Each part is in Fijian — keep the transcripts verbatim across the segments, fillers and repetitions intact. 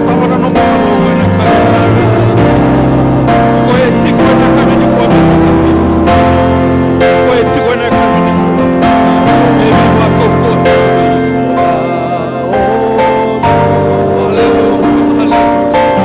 Sava na nomu Kalou ena yakavi nikua. Ko e tiko ena yakavi nikua me sotava. Ko e tiko ena yakavi nikua me veivakaukauwataki. Aleluya, aleluya, aleluya.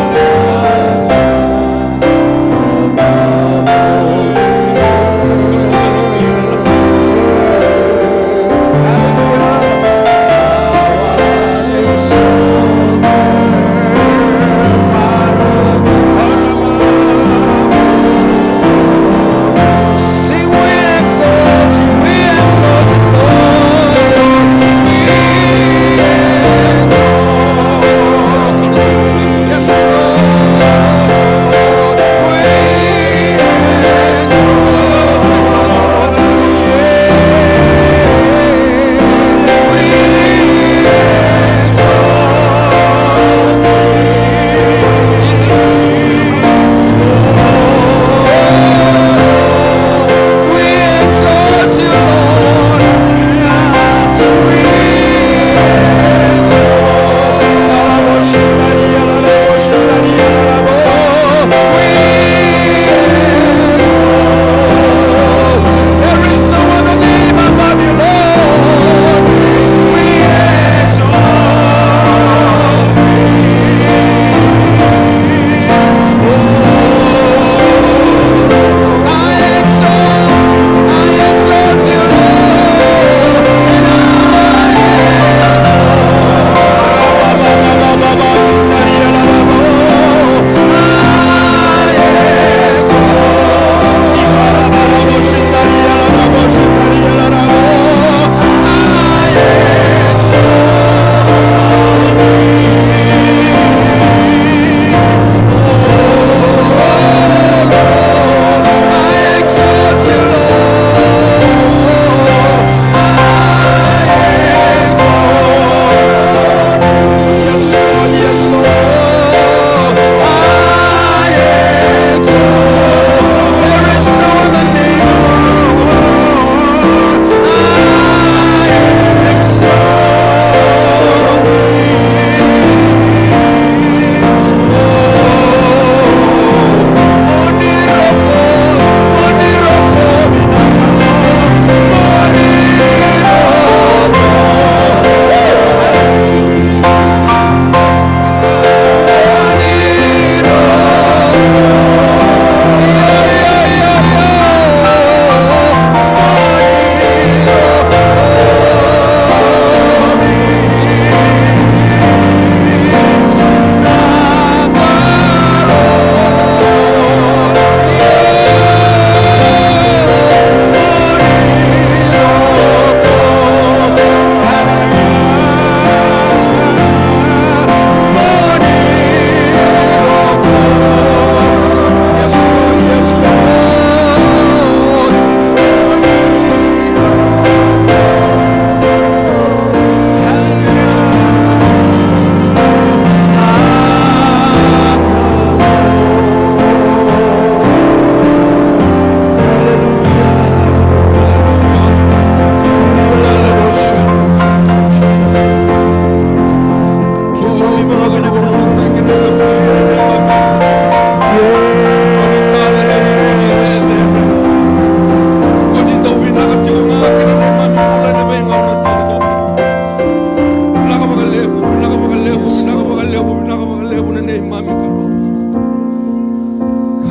Vinaka vakalevu, vinaka vakalevu, vinaka vakalevu na neimami Kalou.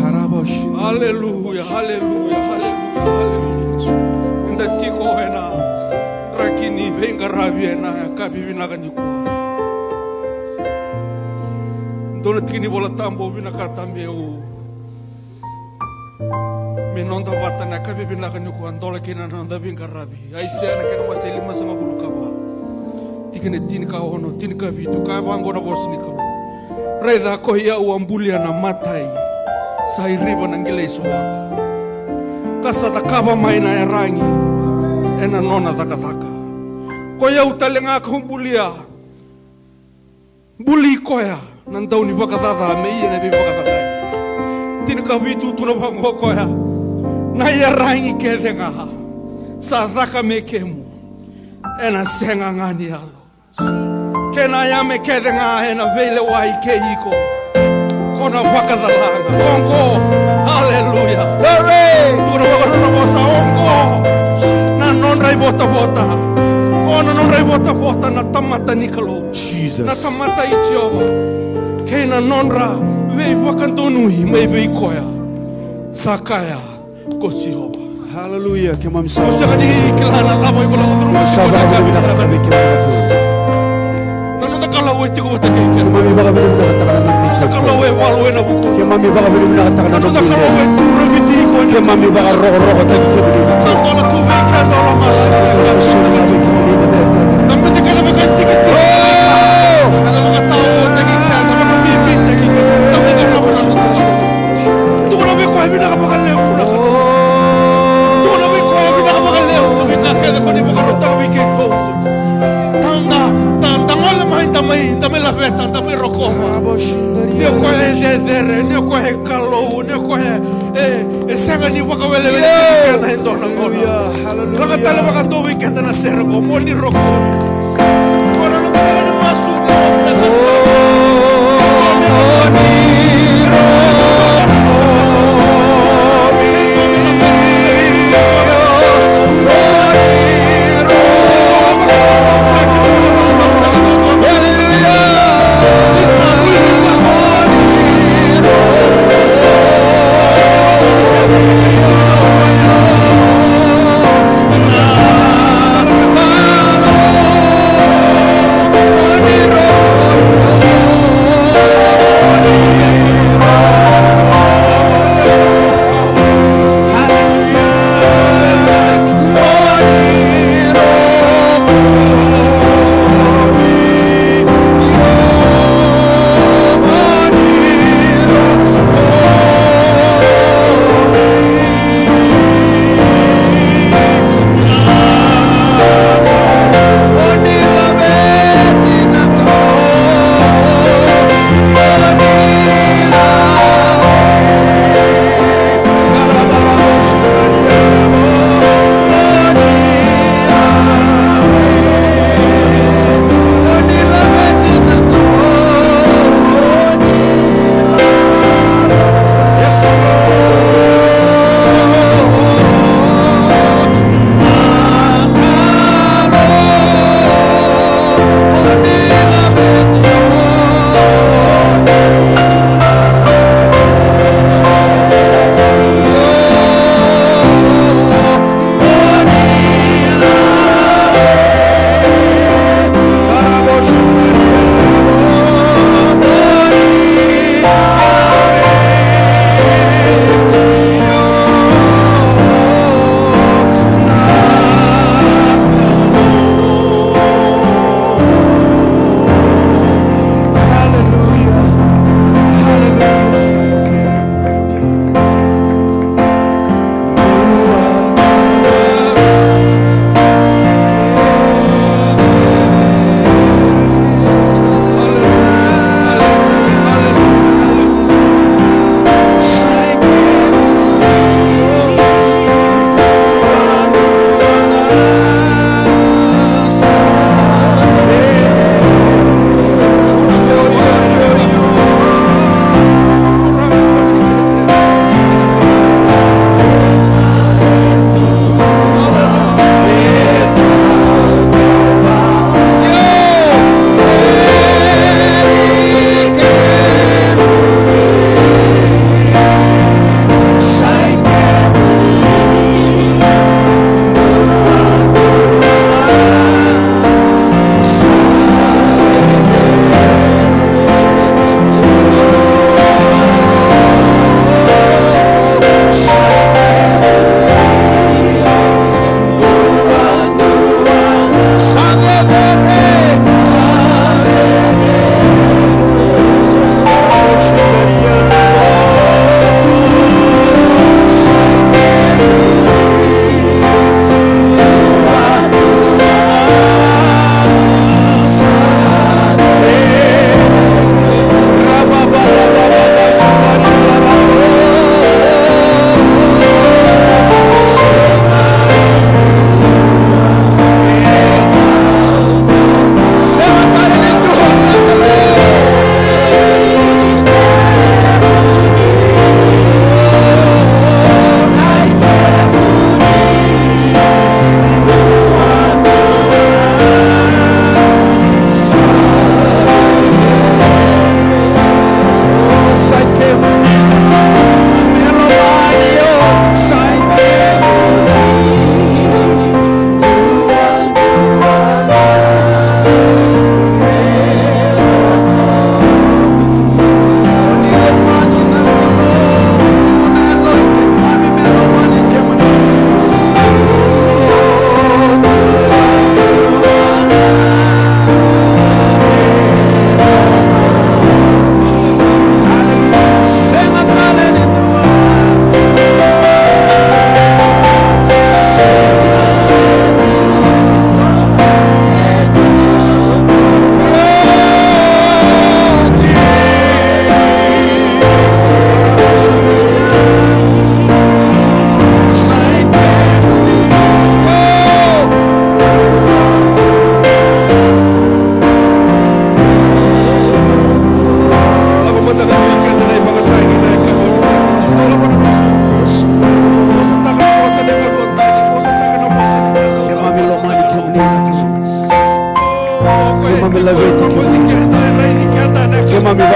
Karabashi. Aleluya, aleluya, aleluya, aleluya. Eda tiko ena draki ni veiqaravi ena yakavi vinaka nikua. Dua na tiki ni Vola Tabu au vinakata meu me noda vata na yakavi vinaka nikua, dola kina na noda veiqaravi. Aisea na kena wase limasagavulu ka va, tikina e tinikaono, tinikavitu, kaya vaqo na vosa ni Kalou: Raica, koi au a bulia na matai sa iriva na qilaisowaqa, ka sa cakava mai na yaragi ena nona cakacaka. Koi au talega kau bulia, buli koya na daunivakacaca me ia na veivakacacani. Tinikavitu, tukuna vaqo o koya: Na iyaragi kece ga sa caka me kemu ena sega ga ni yaco. Kei na yame kece ga ena veilewai kei iko. Ko na vakacala ga. Oqo. Aleluya. Glory. Tukuna vaka na nona vosa, oqo. Na nodra ivotavota. O na nodra ivotavota na tamata ni Kalou. Jesus. Na tamata i Jiova. Kei na nodra veivakadonui mai vei koya. Sa kaya ko Jiova. Hallelujah. Keimami sa, o sega ni kila na cava iko lako curuma. Keimami sa vakavinavinaka vei kemuni na Kalou. Na noda Kalou e tiko vata kei keda. Keimami vakavinavinakataka na nomuni itavi. Na Kalou e valu ena vuku. Keimami vakavinavinakataka na nomuni itavi. Na noda Kalou e tu ramiti iko. Keimami vakarokorokotaki kemuni na Kalou. Na Kalou tu vei keda, o loma. Keimami vakavinavinakataka na nomuni itavi. Na mete keda vakatikitiki. Oh! Na vakataotaki keda, vakavivitaki keda. Na mete keda vakatikitiki. Tukuna vei koya vinaka vakalevu na Kalou. Tukuna vei koya vinaka vakalevu na veika kece ko ni vakarautaka vei keitou. Tada, da, da gole mai, da mai, da mai laveta, da mai rokova. Ni o koya e cecere, ni o koya e Kalou, ni o koya e, e sega ni vakawelewele keda e dua na gauna. Hallelujah, hallelujah. Laga tale vakadua vei keda na sere qo, mo ni rokova.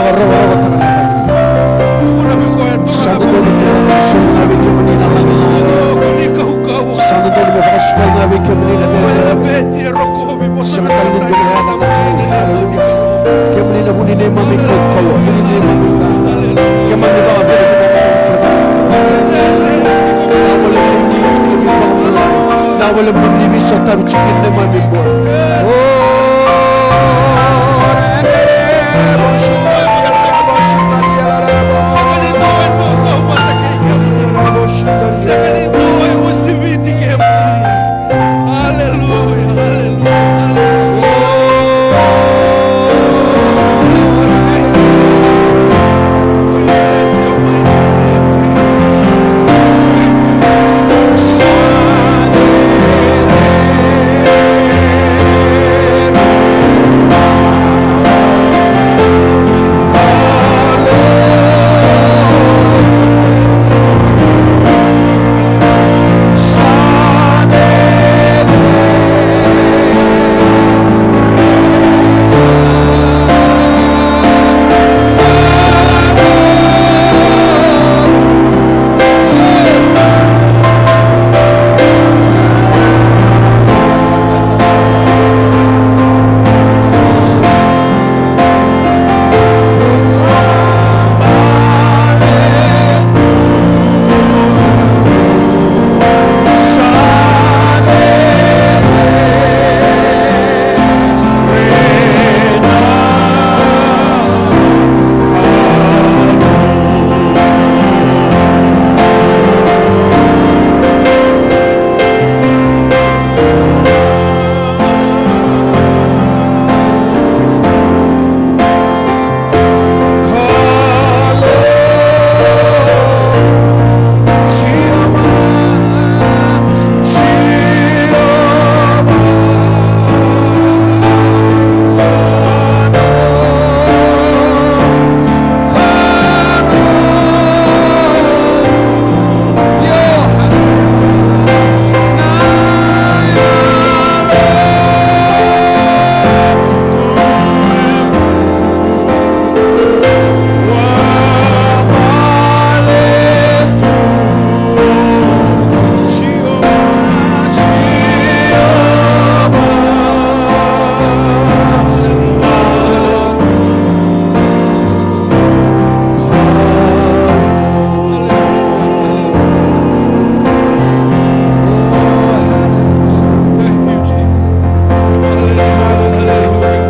Vakarokorokotaka na yakavi. Sa dodonu me vakasukai ga vei kemuni na lagilagi. Sa dodonu me vakasukai ga vei kemuni na cecere. Sega tale ni dua na yaca na Kalou. Haleluya. Kemuni na vu ni neimami kaukauwa, vu ni neimami qaqa. Keimami vakavinavinakataki kemuni. Vinaka vakalevu ni tiko na neimami bula. Vinaka vakalevu ni veisotavi tiko kina neimami bula. O, Sega ni dua e tautauvata kei kemuni. Sega ni dua e uasiviti kemuni. Aleluya, aleluya, aleluya. Bless your name, Jesus. We bless your mighty name, Jesus. Thank you, Jesus. Hallelujah, hallelujah.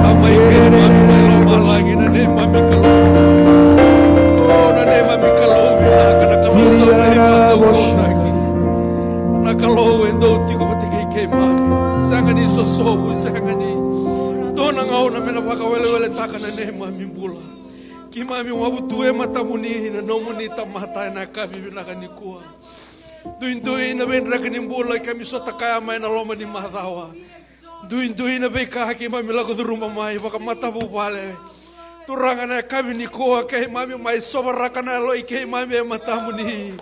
Tama i keimami na lomalagi, na neimami Kalou. O, na neimami Kalou vinaka, na Kalou dau veivakaukauwataki. Na Kalou e dau tiko vata kei keimami. Sega ni sosovu, sega ni dua na gauna me na vakaweleweletaka na neimami bula. Keimami wavu tu e matamuni na nomuni tamata ena yakavi vinaka nikua. Duidui na veidreke ni bula keimami sota kaya mai na loma ni macawa. Duidui na veika keimami lako curuma mai vakamatavuvale. Turaga, na yakavi nikua keimami mai sovaraka na yalo i keimami e matamuni.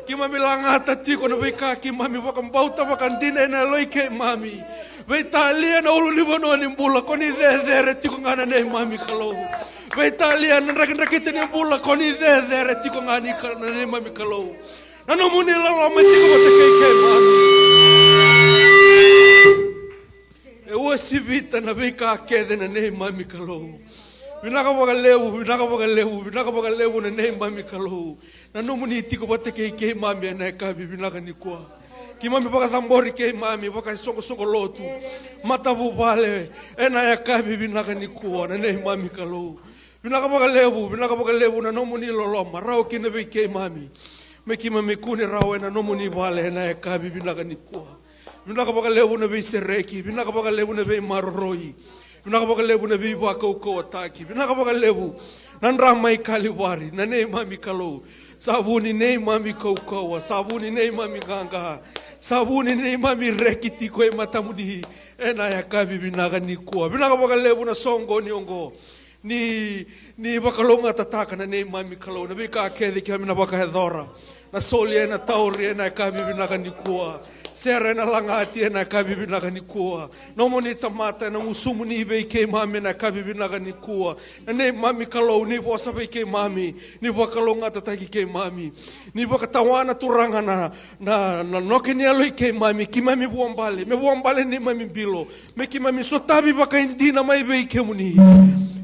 Keimami lagata tiko na veika keimami vakabauta vakadina ena yalo i keimami. Veitalia na ulunivanua ni bula, ko ni cecere tiko ga na neimami Kalou. Veitalia na drakidrakita ni bula, ko ni cecere tiko ga ni ka-, na neimami Kalou. Na nomuni loloma e tiko vata kei keimami. E uasivita na veika kece na neimami Kalou. Vinaka vakalevu, vinaka vakalevu, vinaka vakalevu na neimami Kalou. Na nomuni tiko vata kei keimami ena yakavi vinaka nikua. Keimami vakacabori keimami vakaisoqosoqo lotu, matavuvale, ena yakavi vinaka nikua na neimami Kalou. Vinaka vakalevu, vinaka vakalevu na nomuni loloma rawa kina vei keimami. Me keimami kune rawa ena nomuni vale ena yakavi vinaka nikua. Vinaka vakalevu na veisereki, vinaka vakalevu na veimaroroi, vinaka vakalevu na veivakaukauwataki, vinaka vakalevu na dra mai Kalivari, na neimami Kalou. Sa vu ni neimami kaukauwa, sa vu ni neimami qaqa, sa vu ni neimami reki tiko e matamuni ena yakavi vinaka nikua. Vinaka vakalevu na soqoni oqo. Ni, ni vakalougatataka na neimami Kalou na veika kece keimami na vakayacora. Na soli ena tauri ena yakavi vinaka nikua. sere ena lagati ena yakavi vinaka nikua. Nomuni tamata ena gusumuni vei keimami ena yakavi vinaka nikua. Na neimami Kalou, ni vosa vei keimami, ni vakalougatataki keimami, ni vakatawana, Turaga, na, na, na noke ni yalo i keimami, keimami vuabale, me vuabale neimami bilo, me keimami sotavi vakaidina mai vei kemuni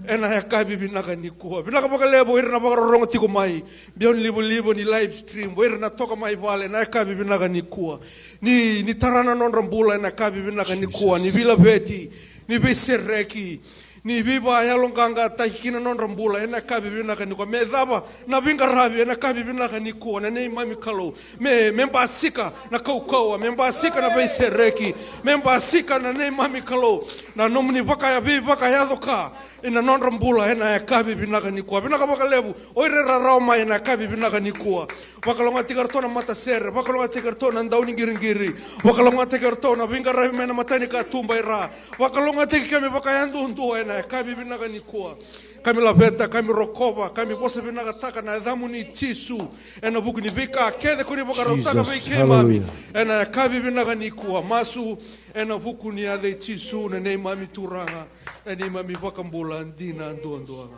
ena yakavi vinaka nikua. Vinaka vakalevu o ira na vakarorogo tiko mai, biau ni livaliva ni live stream, o ira na toka mai vale ena yakavi vinaka nikua. Ni, ni tara na nodra bula ena yakavi vinaka nikua, ni veilaveti, ni veisereki, ni veivakayaloqaqataki ki na nodra bula ena yakavi vinaka nikua. Me cava na veiqaravi ena yakavi vinaka nikua, na neimami Kalou, me, me basika na kaukauwa, me basika na veisereki, me basika, na neimami Kalou, na nomuni vaka, veivakayaco ka ena nodra bula ena yakavi vinaka nikua. Vinaka vakalevu o ira era rawa mai ena yakavi vinaka nikua. Vakalougatataki iratou na matasere, vakalougatataki iratou na dauniqiriqiri, vakalougatataki iratou na veiqaravi mai na matanikatuba i ra. Vakalougatataki keimami vakayaduadua ena yakavi vinaka nikua. Keimami laveta, keimami rokova, keimami vosa vinakataka na yacamuni Jisu ena vuku ni veika kece ko ni vakarautaka vei keimami ena yakavi vinaka nikua. Masu ena vuku ni yaca i Jisu, na neimami Turaga, na neimami iVakabula dina duadua ga.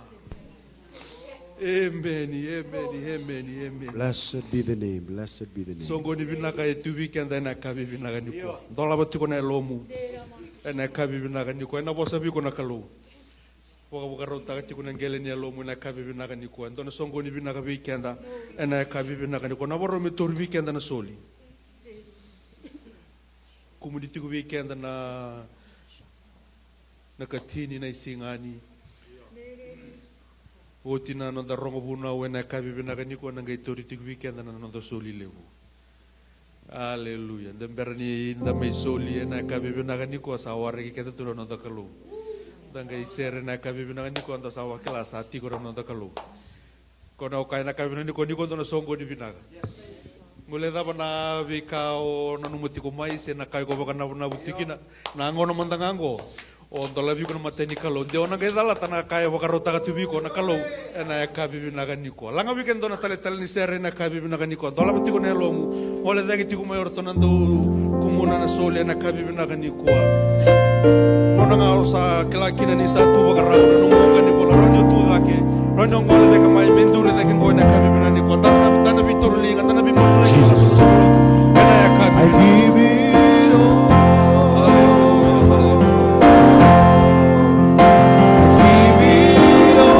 Emeni, emeni, emeni, emeni. Blessed be the name, blessed be the name. Soqoni vinaka e tu vei keda ena yakavi vinaka nikua. Dolava tiko na yalomu ena yakavi vinaka nikua. Ena vosa vei iko na Kalou. Vakavakarautaka tiko na qele ni yalomu ena yakavi vinaka nikua. E dua na soqoni vinaka vei keda ena yakavi vinaka nikua. Na vakarau me tauri vei keda na soli. Kumuni tiko vei keda na, na katini, na isigani. Oti na noda rogo vunau ena yakavi vinaka nikua, na qai tauri tiko vei keda na noda soli levu. Aleluya. Da bera ni da mai soli ena yakavi vinaka nikua, sa waraki keda tu na noda Kalou. Da qai sere ena yakavi vinaka nikua, da sa vakila sa tiko na noda Kalou. Ko na oka ena yakavi vinaka nikua, nikua dua na soqoni vinaka. Gole cava na veika o nanuma tiko mai se na ka iko vakanavunavutaki kina, na gauna mada ga oqo o dolavi iko na mata ni Kalou. De o na qai calata na ka e vakarautaka tu vei iko na Kalou ena yakavi vinaka nikua. Laga vei keda dua na taletale ni sere ena yakavi vinaka nikua. Dolava tiko na yalomu. Gole cake tiko mai o ratou na dau kumuna na soli ena yakavi vinaka nikua. Gauna ga o sa kila kina ni sa tu vakarau na nomu bogi ni vola, rawa ni o tu cake, rawa ni o gole cake mai, me duri cake qo ena yakavi vinaka nikua. Da na, da na veitauri liga, da na veimasulaki. Jesus. Ena yakavi. I give it all. Hallelujah, hallelujah. I give it all.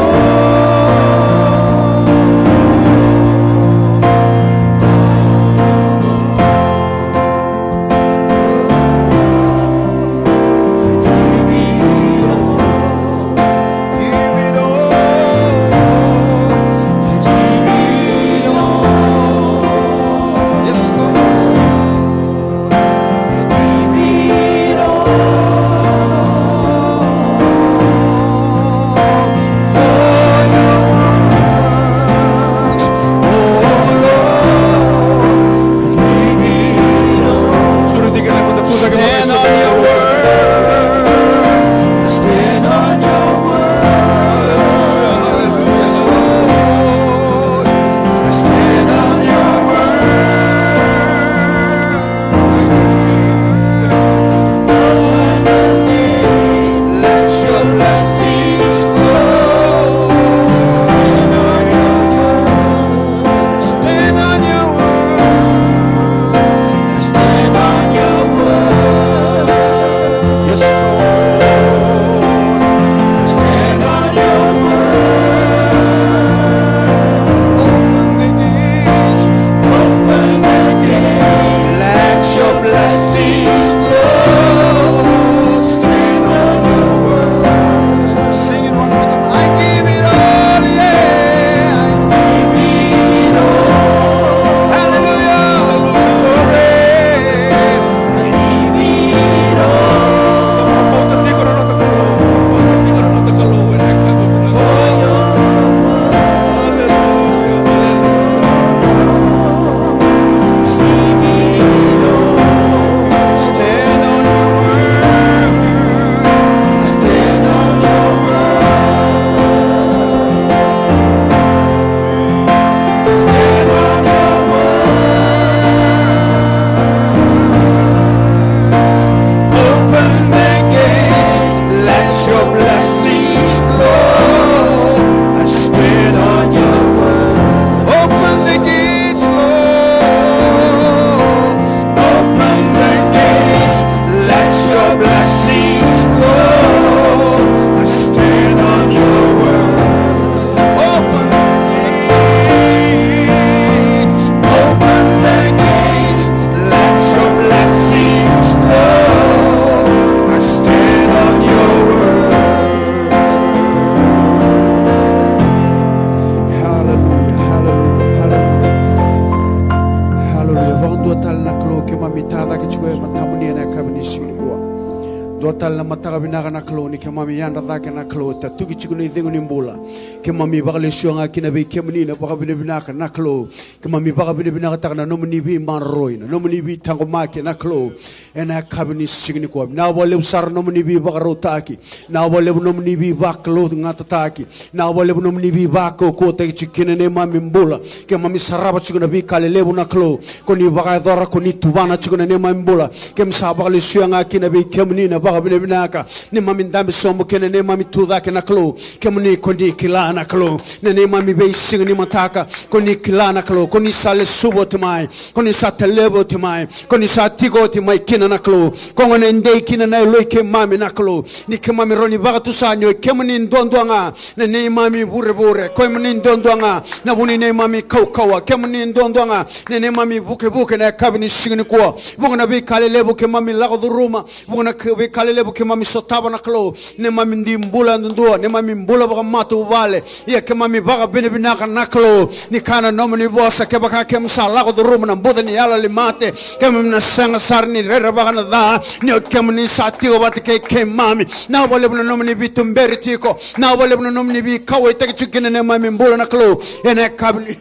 Rua tale na mataka vinaka na Kalou, ni keimami yadra cake na Kalou, tatuki tiko na icegu ni bula. Keimami vakalesuya ga kina vei kemuni na vakavinavinaka na Kalou. Keimami vakavinavinakataka na nomuni veimaroroi, na nomuni veitaqomaki na Kalou. Ena yakavi ni siga nikua, vinaka vakalevu sara nomuni veivakarautaki. Vinaka vakalevu nomuni veivakalougatataki. Vinaka vakalevu nomuni veivakaukauwataki tiko kina neimami bula. Keimami sarava tiko na veika lelevu na Kalou. Ko ni vakayacora, ko ni tuvana tiko na neimami bula. Keimami sa vakalesuya ga kina vei kemuni na vakavinavinaka. Neimami dabe sobu kei na neimami tu cake na Kalou. Kemuni ko ni kila na Kalou. Na neimami veisiga ni mataka. Ko ni kila na Kalou. Ko ni sa lesuva oti mai. Ko ni sa taleva oti mai. Ko ni sa tiko oti mai kina na Kalou. Ko gona e dei kina na yaloi keimami na Kalou. Ni keimami rawa ni vakatusa ni o kemuni duadua ga na neimami vurevure. Kemuni duadua ga na vu ni neimami kaukauwa. Kemuni duadua ga na neimami vukevuke na yakavi ni siga nikua. Vuqa na veika lelevu keimami lako curuma. Vuqa na ke-, veika lelevu keimami sotava na Kalou. Neimami di bula yadudua, neimami bula vakamatavuvale. Ia keimami vakavinavinaka na Kalou. Ni kaya na nomuni vosa, kevaka keimami sa lako curuma na buca ni yalo ni mate, keimami na sega sara ni rerevaka na ca, ni o kemuni sa tiko vata kei keimami. Vinaka vakalevu na nomuni veituberi tiko. Vinaka vakalevu na nomuni veikauwaitaki tiko kina neimami bula na Kalou. Ena yakavi ni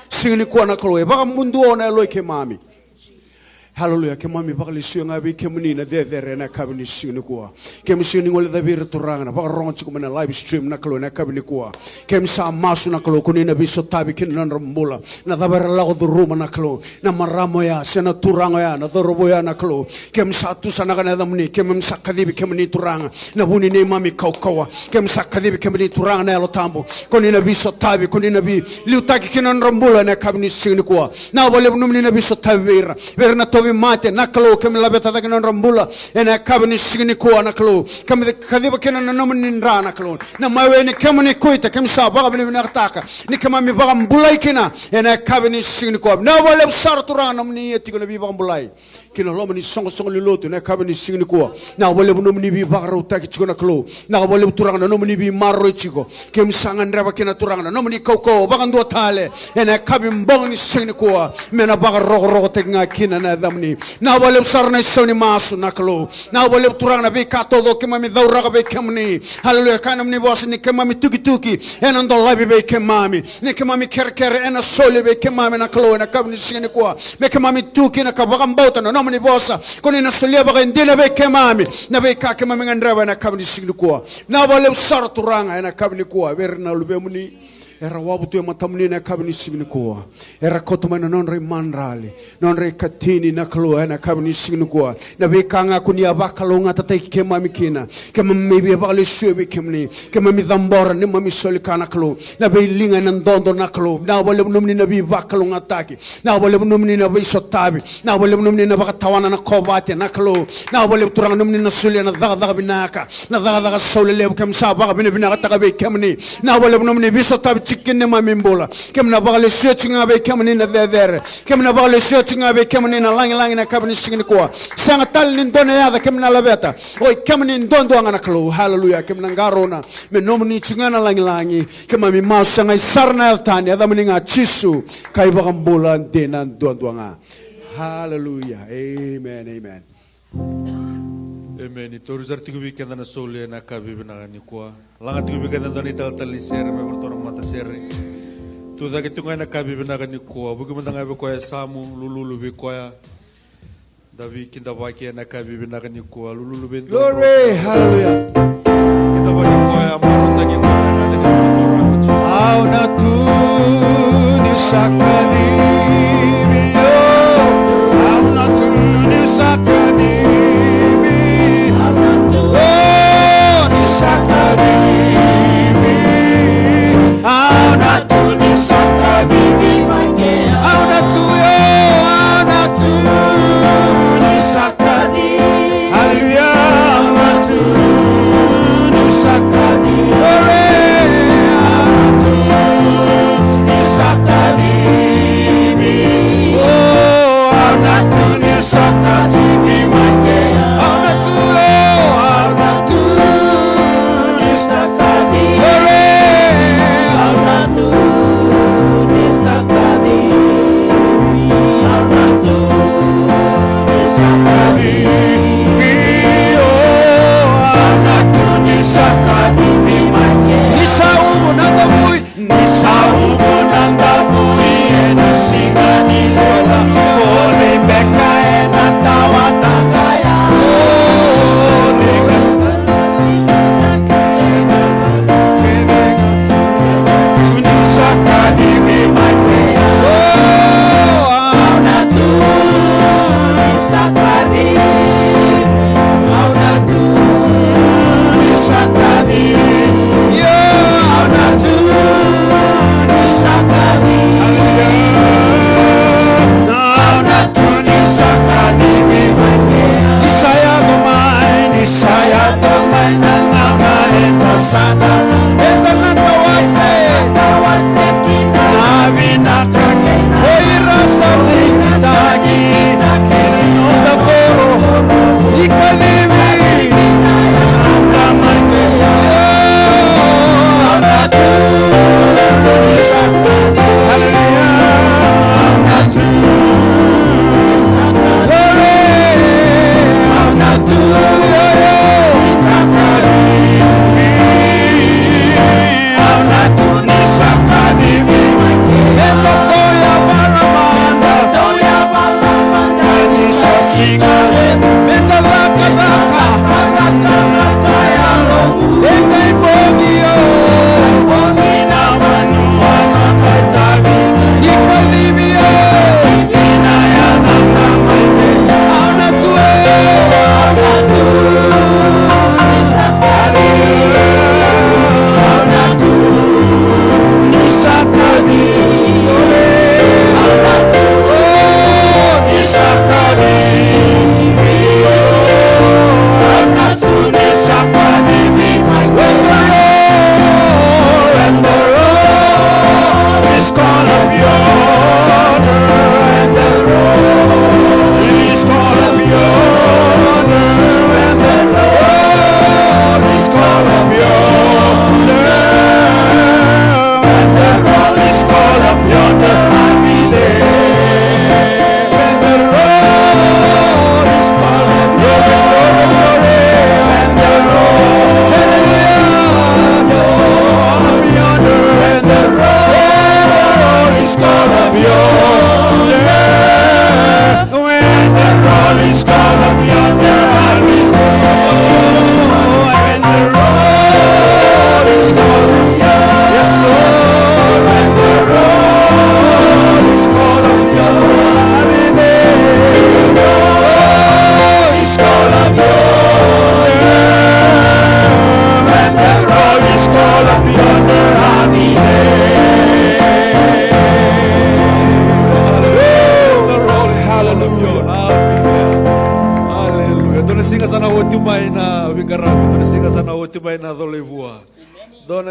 siga nikua na Kalou, e vakamuduo na yaloi keimami. Haleluya. Keimami vakalesuya ga vei kemuni na cecere ena yakavi ni siga nikua. Keimami sega ni guilecavi ira Turaga na vakarorogo tiko mai na live stream na Kalou ena yakavi nikua. Keimami sa masu na Kalou, ko ni na veisotavi kina na nodra bula. Na cava era lako curuma na Kalou, na marama oya se na turaga oya, na cauravou oya na Kalou. Keimami sa tusanaka na yacamuni, keimami sa kacivi kemuni Turaga na vu ni neimami kaukauwa. Keimami sa kacivi kemuni Turaga na Yalo Tabu. Ko ni na veisotavi, ko ni na veiliutaki kina na nodra bula ena yakavi ni siga nikua. Vinaka vakalevu nomuni na veisotavi vei ira. Vei ira na tauvimate na Kalou, keimami laveta cake na nodra bula ena yakavi ni siga nikua na Kalou. Keimami kaciva kina na nomuni dra na Kalou. Na mawe ni kemuni kuita keimami sa vakavinavinakataka. Ni keimami vakabulai kina ena yakavi ni siga nikua. Vinaka vakalevu sara Turaga nomuni ia tiko na veivakabulai. Ki na loma ni soqosoqo ni lotu ena yakavi ni siga nikua. Vinaka vakalevu nomuni veivakarautaki tiko na Kalou. Vinaka vakalevu Turaga na nomuni veimaroroi tiko. Keimami sa gadreva kina Turaga na nomuni kaukauwa vakadua tale. Ena yakavi bogi ni siga nikua. Me na vakarokorokotaki ga kina na yacamuni. Vinaka vakalevu sara na isau ni masu na Kalou. Vinaka vakalevu Turaga na veika taucoko keimami cauraka vei kemuni. Haleluya. Kaya na nomuni vosa ni keimami tukituki ena dolavi vei keimami. Ni keimami kerekere ena soli vei keimami na Kalou ena yakavi ni siga nikua. Me keimami tu kina ka vakabauta na nomuni vosa. Ko ni na solia vakaidina vei keimami na veika keimami gadreva ena yakavi ni siga nikua. Vinaka vakalevu sara Turaga ena yakavi nikua. Vei ira na luvemuni era wavu tu e matamuni ena yakavi ni siga nikua. Era kauta mai na nodra imadrali, nodra ikatini na Kalou ena yakavi ni siga nikua. Na veika ga ko ni a vakalougatataki keimami kina. Keimami via vakalesuya vei kemuni. Keimami cabora neimami soli ka na Kalou. Na veiliga ena dodo na Kalou. Vinaka vakalevu nomuni na veivakalougatataki. Vinaka vakalevu nomuni na veisotavi. Vinaka vakalevu nomuni na vakatawana na kovate na Kalou. Vinaka vakalevu Turaga nomuni na solia na cakacaka vinaka. Na cakacaka sau lelevu keimami sa vakavinavinakataka vei kemuni. Vinaka vakalevu nomuni veisotavi tiko kina neimami bula. Keimami na vakalesuya tiko ga vei kemuni na cecere. Keimami na vakalesuya tiko ga vei kemuni na lagilagi na yakavi ni siga nikua. Sega tale ni dua na yaca keimami na laveta. O i kemuni duadua ga na Kalou. Haleluya. Keimami na qarauna me nomuni tiko ga na lagilagi. Keimami masu sagai sara na yaca tani, yacamuni ga Jisu, ka iVakabula dina duadua ga. Haleluya. Amen, amen. Emeni. Tauri sara tiko vei keda na soli ena yakavi vinaka nikua. Laga tiko vei keda e dua na italatala ni sere me varatou na matasere. Tu cake tiko ga ena yakavi vinaka nikua. Vuki mada ga vei koya e yasamu, lululu vei koya. Da veikidavaki ena yakavi vinaka nikua. Lululu vei dua. Glory, hallelujah. Kidavaki koya, marautaki koya, na cake ni Turaga Jisu. Au na tu niu sa kacivi, io. Au na tu niu sa kacivi. Oh, niu sa kacivi. Au na tu niu sa kacivi. Au na tu, io, au na tu niu sa kacivi. Hallelujah. Au na tu niu sa kacivi.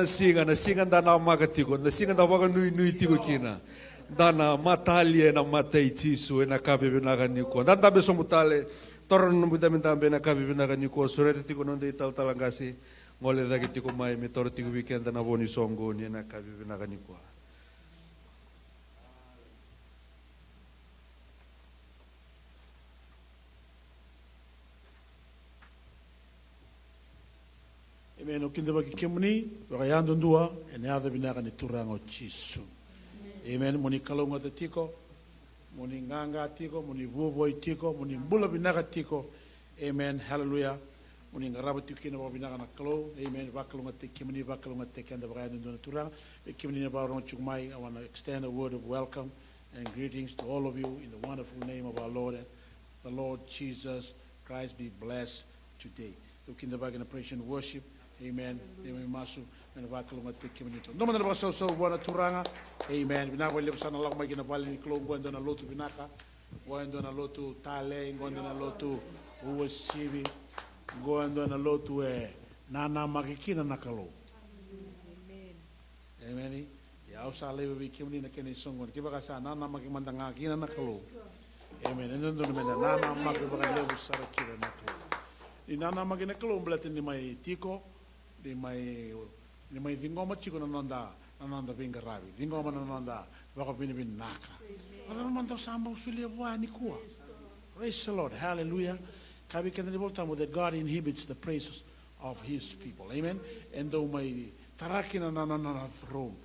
Na siga, na siga da namaka tiko, na siga da vakanuinui tiko kina. Da na matalia ena mata i Jisu ena ka vivinaka nikua. Da dabe sobu tale, toro na nomu idabedabe ena ka vivinaka nikua. Sureta tiko na noda italatala qase, gole cake tiko mai me toro tiko vei keda na vo ni soqoni ena ka vivinaka nikua. Amen. Au kidavaki kemuni vakayadudua ena yaca vinaka ni Turaga o Jisu. Amen. Mo ni kalougata tiko, mo ni qaqa tiko, mo ni vuavuai tiko, mo ni bula vinaka tiko. Amen. Hallelujah. Mo ni qarava tiko kina vakavinaka na Kalou. Amen. Vakalougatataki kemuni, vakalougatataki keda vakayadudua na Turaga. Vei kemuni na vakarorogo tiko mai, I wanna extend a word of welcome and greetings to all of you in the wonderful name of our Lord, the Lord Jesus Christ. Be blessed today. Tou kidavaki na praise and worship. Amen. Ni mai masu, me na vakalougatataki kemuni. Dua mada na vakasausau vua na Turaga. Amen. Vinaka vakalevu sa na lako mai ki na vale ni Kalou, qo e dua na lotu vinaka. Qo e dua na lotu talei, qo e dua na lotu uasivi, qo e dua na lotu e nanamaki kina na Kalou. Amen. Ia au sa laiva vei kemuni na kena isoqoni. Kevaka sa nanamaki mada ga kina na Kalou. Amen. E dodonu meda nanamaki vakalevu sara kina na Kalou. Ni nanamaki na Kalou baleta ni mai tiko, ni mai, ni mai ciqoma tiko na noda, na noda veiqaravi. Ciqoma na noda vakavinavinaka. Ora mada sa bau solia vua nikua. Praise the Lord. Hallelujah. Kaya vei keda na iVolatabu that God inhabits the praises of his people. Amen. E dau mai tara kina na nona throne.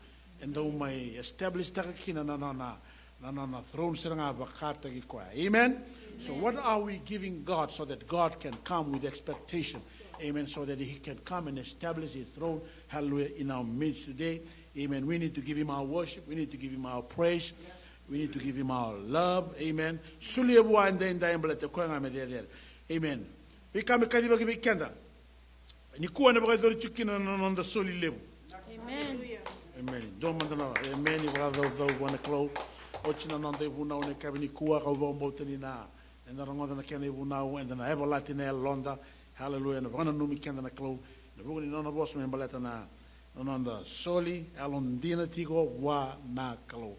E dau mai establish taka kina na nona, na nona throne sara ga vakataki koya. Amen. So what are we giving God so that God can come with expectation? Amen. So that he can come and establish his throne. Hallelujah. In our midst today. Amen. We need to give him our worship. We need to give him our praise. We need to give him our love. Amen. Solia vua edaidai baleta koya ga me cecere. Amen. Veika me kacivaki vei keda. Nikua ena vakayacori tiko kina na noda soli levu. Amen. Amen. Dua mada na amen vakacaucau vua na Kalou. Oti na noda ivunau na yakavi nikua, kau vakabauta ni na, eda rogoca na kena ivunau, eda na yavalati na yaloda. Hallelujah. Ena vakananumi keda na Kalou ena vuku ni nona vosa me baleta na, na noda soli yalodina tiko vua na Kalou.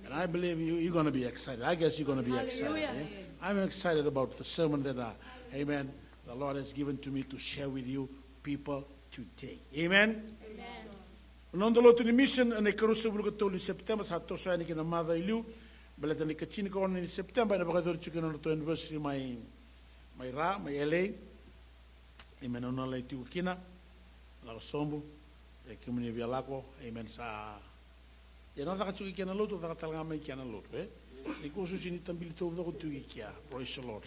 And I believe you, you're gonna be excited. I guess you're gonna be excited. Hallelujah. Eh? I'm excited about the sermon that, uh, amen, the Lord has given to me to share with you people today. Amen? Amen. Na noda lotu ni mission ena ikaruasagavulu ka tolu ni September, sa toso yani ki na macawa i liu. Baleta na ikatini ka ono ni September ena vakayacori tiko na nodratou anniversary mai, mai Ra, mai L A. Amen. Au na lai tiko kina, lako sobu, e kemuni via lako, amen, sa. Ia na caka tiko i kea na lotu, caka tale ga mai kea na lotu, e? Ni ko susu ni tabili taucoko tiko i kea, praise the Lord.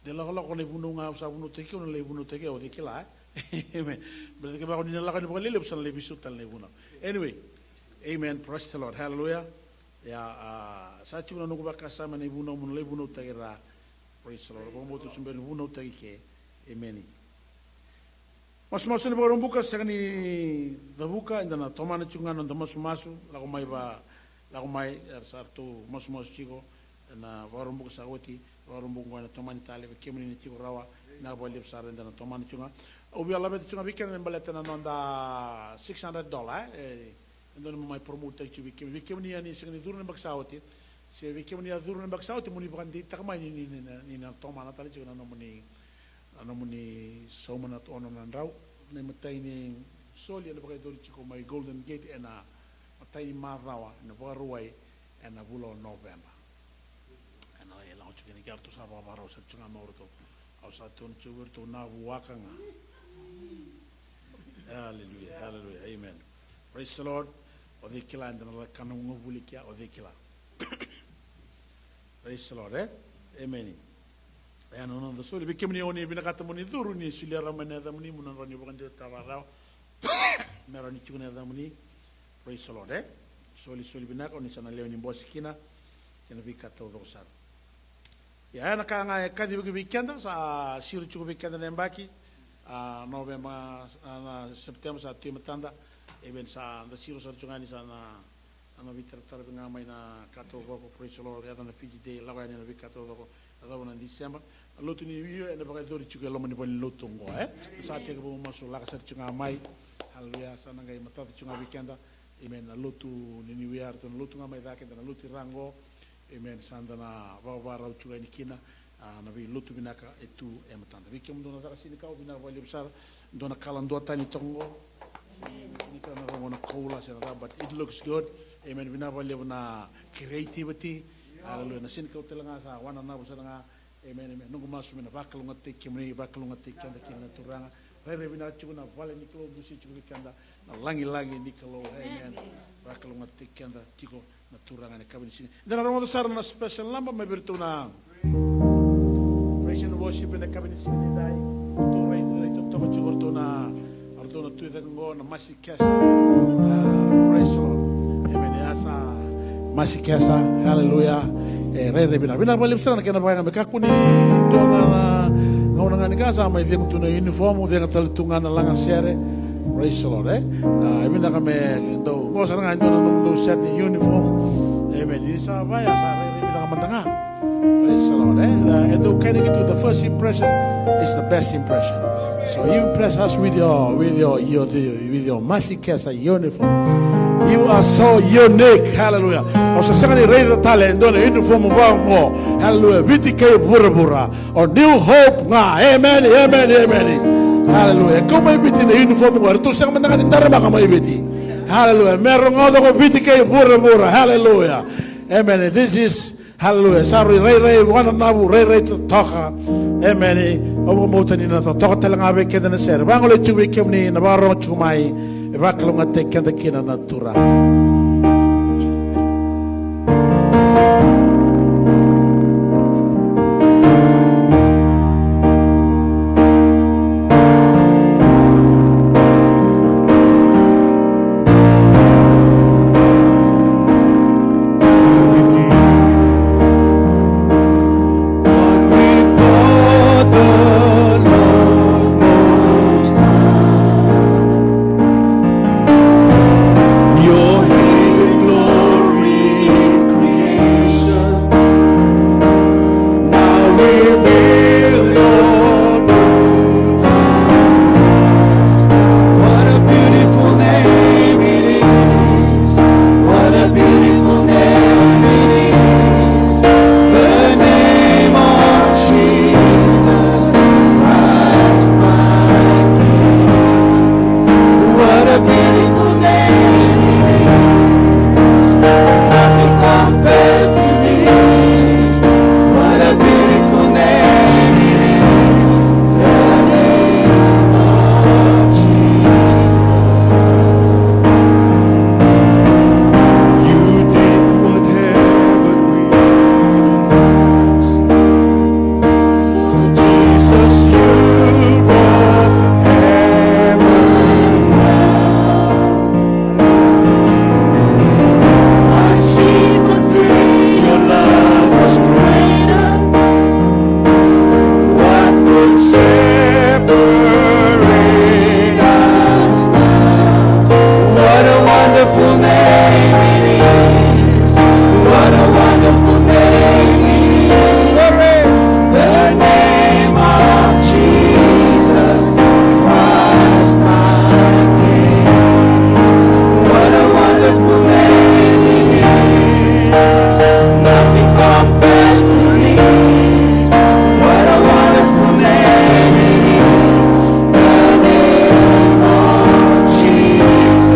De lakolako na ivunau ga, au sa vunautaki kea, au na lai vunautaki kea, o cei kila, e? Amen. Baleta kevaka ni na lako ni vakalelevu, sa na lai veisau tale na ivunau. Anyway, amen, praise the Lord, hallelujah. Ia, a, sa tiko na noqu vakasama na ivunau, mo na lai vunautaki Ra, praise the Lord. Vakabauta se bera ni vunautaki ke. Emeni. Masumasu ni Vakaraubuka, sega ni cavuka, eda na tomana tiko ga na noda masumasu, lako mai va, lako mai, era sa ratou masumasu tiko, ena Vakaraubuka sa oti, Vakaraubuka oqo ena tomani tale, vei kemuni na tiko rawa, vinaka vakalevu sara eda na tomana tiko ga. Au via laveta tiko ga vei keda na baleta na noda six hundred dollar, e, e, E dua na mai promote-taki tiko vei kemuni, vei kemuni yani sega ni curu na yabaki sa oti. Se vei kemuni a curu na yabaki sa oti, mo ni vakadeitaka mai ni, ni, ni, ni, ni na tomana tale tiko na nomuni, na nomuni sauma na ono na drau. Na imatai ni soli ena vakayacori tiko mai Golden Gate ena imatai ni macawa ena Vakarauwai ena vula o November. Ena, e lako tiko kina kea ratou sa vakavakarau sara tiko ga mai o ratou. Au sa tukuna tiko vei iratou na vuaka ga. Hallelujah, hallelujah, amen. Praise the Lord. O cei kila eda na lako kana uga vuli kea, o cei kila. Praise the Lord, e? Amen. E, na noda soli, vei kemuni o ni vinakata mo ni curu, ni solia rawa mai na yacamuni, mo na rawa ni vakadewataka rawa. Me rawa ni tiko na yacamuni. Praise the Lord, e? Soli, soli vinaka, o ni sa na lewe ni bose kina, kei na veika taucoko sara. Ia, e na ka ga e kacivaki vei keda, sa siro tiko vei keda na yabaki, a, November, a, na September sa tu e matada, even sa da siro sara tiko ga ni sa na, na veitaratara vei ga mai na ka taucoko, praise the Lord, yaco na Fiji Day, lako yani na veika taucoko, yacova na December. Na lotu ni New Year ena vakayacori tiko e loma ni valenilotu oqo, e? Sa tekivu masu, lako sara tiko ga mai. Haleluya, sa na qai matata tiko ga vei keda. Amen. Na lotu ni New Year, ratou na lotu ga mai cake, da na lotu i ra oqo. Amen. Sa da na vakavakarau tiko yani kina. A, na veilotu vinaka e tu e matada. Vei kemudou na caka senikau, vinaka vakalevu sara. Dua na kala duatani toka oqo. Senikau na rogo na koula se na ca, but it looks good. Amen. Vinaka vakalevu na creativity. Haleluya. Na senikau tale ga sa wananavu sara ga. Amen, amen. Noqu masu me na vakalougatataki kemuni, vakalougatataki keda kina na Turaga. Rairai vinaka tiko na vale ni Kalou dusi tiko vei keda, na lagilagi ni Kalou. Amen. Vakalougatataki keda tiko na Turaga ena yakavi ni siga. Eda na rogoca sara na special number mai vei iratou na praise and worship ena yakavi ni siga nidai. Ratou rai, rai totoka tiko ratou na Ratou na tu e cake oqo na Masi Kesa. Ah, praise the Lord. Amen. E a sa Masi Kesa. Hallelujah. E rairai vinaka. Vinaka vakalevu sara na kena vakayaga me kakua ni dua ga na gauna ga ni ka sa mai cegu tu na uniform, cegu tale tu ga na lagasere. Praise the Lord, e? Ah, e vinaka me dau, oqo sara ga e dua na nomudou set ni uniform. Amen. Ni sa vaya sa rairai vinaka mada ga. Praise the Lord, eh? Uh, e dau kainaki tu, the first impression is the best impression. So you impress us with your, with your, your, with your Masi Kesa uniform. You are so unique. Hallelujah. Au sa sega ni raica tale e dua na uniform vaqo. Hallelujah. Viti kei vuravura. O New Hope ga. Amen, amen, amen. Hallelujah. E kau mai Viti na uniform qo. Eratou sega mada ga ni daramaka mai Viti. Hallelujah. Me rogoca ko Viti kei vuravura. Hallelujah. Amen. This is Hallelujah. Sa rui rairai, wananavu, rairai totoka. Emeni. Au vakabauta ni na totoka tale ga vei keda na sere. Vagolei tiko vei kemuni na vakarorogo tiko mai. E vakalougatataki keda kina na Turaga. Your hidden glory in creation. Now reveal your truth. What a beautiful name it is. What a beautiful name it is. The name of Jesus Christ, my King. What a beautiful name it is. Nothing compares to this. What a beautiful name it is. The name of Jesus. You did what heaven requires. So Jesus, you brought heaven down. My sin was great, your love was greater. What could separate us now? What a wonderful name it is. What a wonderful name it is. The name of Jesus Christ, my King. What a wonderful name it is. Nothing compares to this. What a wonderful name it is. The name of Jesus.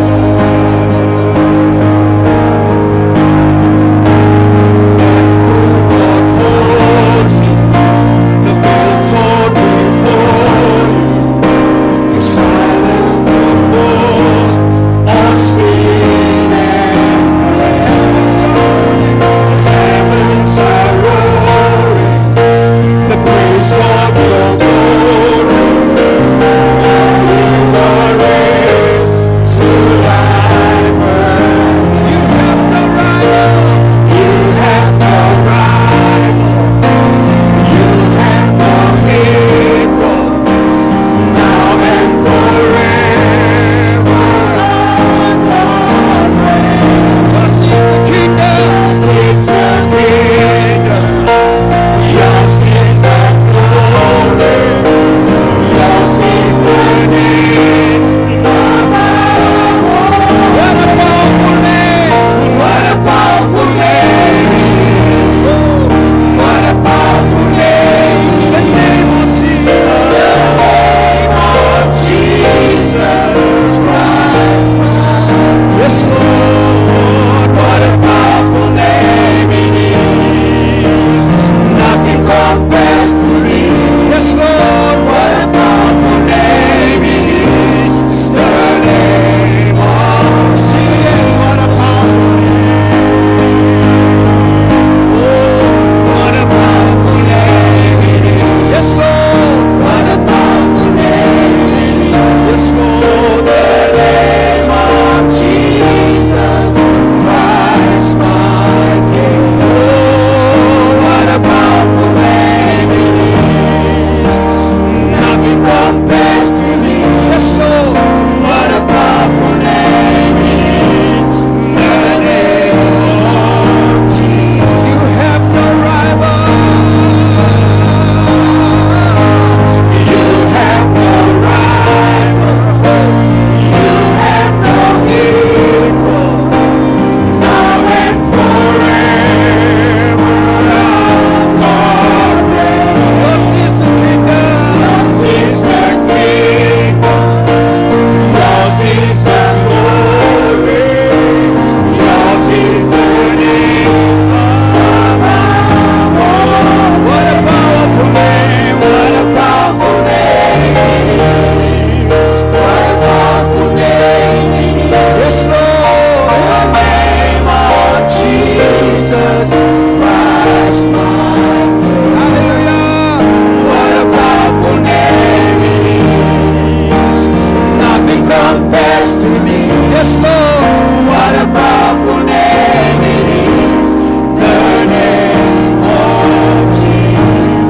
Lord, what a powerful name it is, the name of Jesus.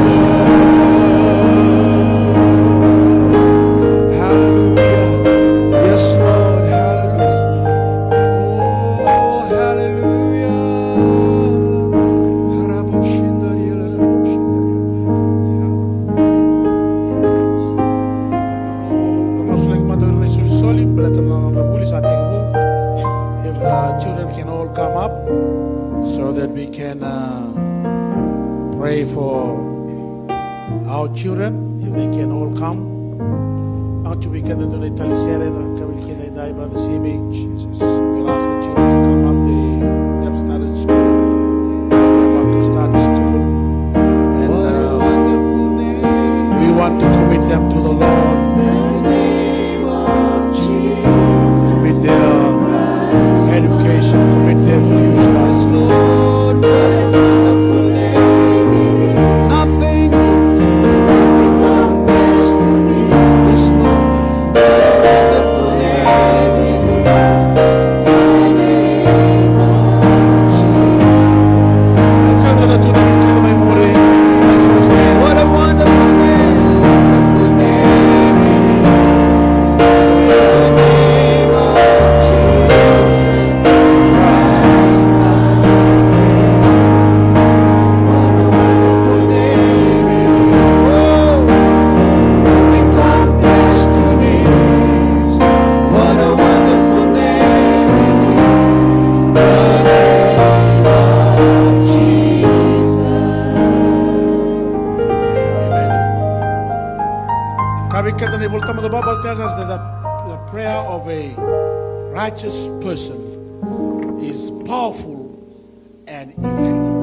Hallelujah. Yes, Lord. Hallelujah. Oh, hallelujah. Hallelujah. Au na masulaki mada o ira na isolisoli baleta na nodra vuli sa tekivu. If the children can all come up so that we can, uh, pray for our children, if they can all come. Au tu vei keda dua na italisere na kavili keda edai, Brother Simi. Jesus. We'll ask the children to come up. They have started school. They're about to start school. And, uh, we want to commit them to the Lord. Commit their education, commit their future. Nothing, nothing compares to this. Amen. Kaya vei keda na iVolatabu ni Bible tells us that the, the prayer of a righteous person is powerful and effective.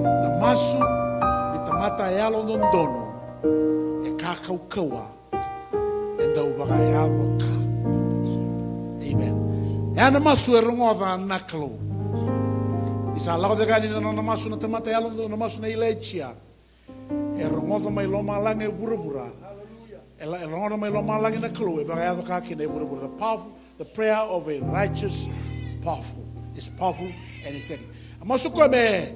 Na masu ni tamata yalododonu e ka kaukauwa, e dau vakayaco ka. Amen. E a na masu e rogoca na Kalou. Ni sa lako cake yani na nona masu na tamata yalododonu, na masu nei Ilaija. E rogoca mai lomalagi e vuravura. E la, e rogoca mai lomalagi na Kalou, e vakayaco ka kina e vuravura. The powerful, the prayer of a righteous powerful is powerful and effective. A masu koya me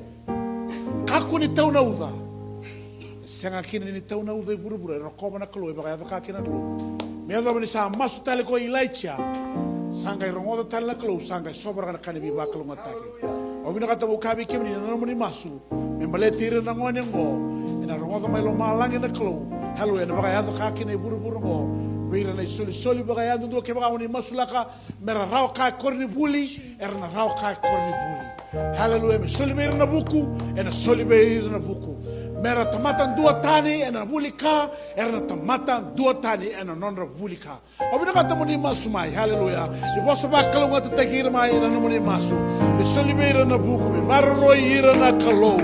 kakua ni tau na uca. E sega kina ni tau na uca e vuravura, e rokova na Kalou, e vakayaco ka kina na Kalou. Me yacova ni sa masu tale ko Ilaija, sa qai rogoca tale na Kalou, sa qai sovaraka na ka ni veivakalougatataki. Au vinakata meu kaya vei kemuni na nomuni masu me baleti ira na gone oqo, ena rogoca mai lomalagi na Kalou. Haleluya, ena vakayaco ka kina e vuravura oqo vei ira na isolisoli vakayadudua. Kevaka o ni masulaka me ra rawa ka e koronivuli, era na rawa ka e koronivuli. Haleluya, me soli vei ira na vuku, ena soli vei ira na vuku. Me ra tamata duatani ena vuli ka, era na tamata duatani ena nodra vuli ka. Au vinakata mo ni masu mai, haleluya. Ni vosa vakalougatataki ira mai ena nomuni masu. Me soli vei ira na vuku, me maroroi ira na Kalou.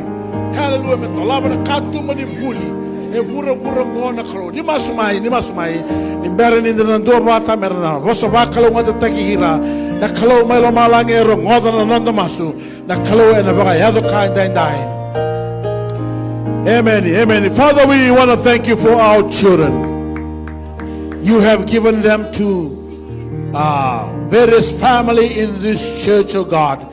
Haleluya, me dolava na katuba ni vuli e vuravura oqo na Kalou. Ni masu mai, ni masu mai. Ni bera ni da na duavata, me ra na vosa vakalougatataki ira. Na Kalou mai lomalagi e rogoca na noda masu. Na Kalou ena vakayaco ka edaidai. Amen, amen. Father, we want to thank you for our children. You have given them to, uh, various family in this church, oh God.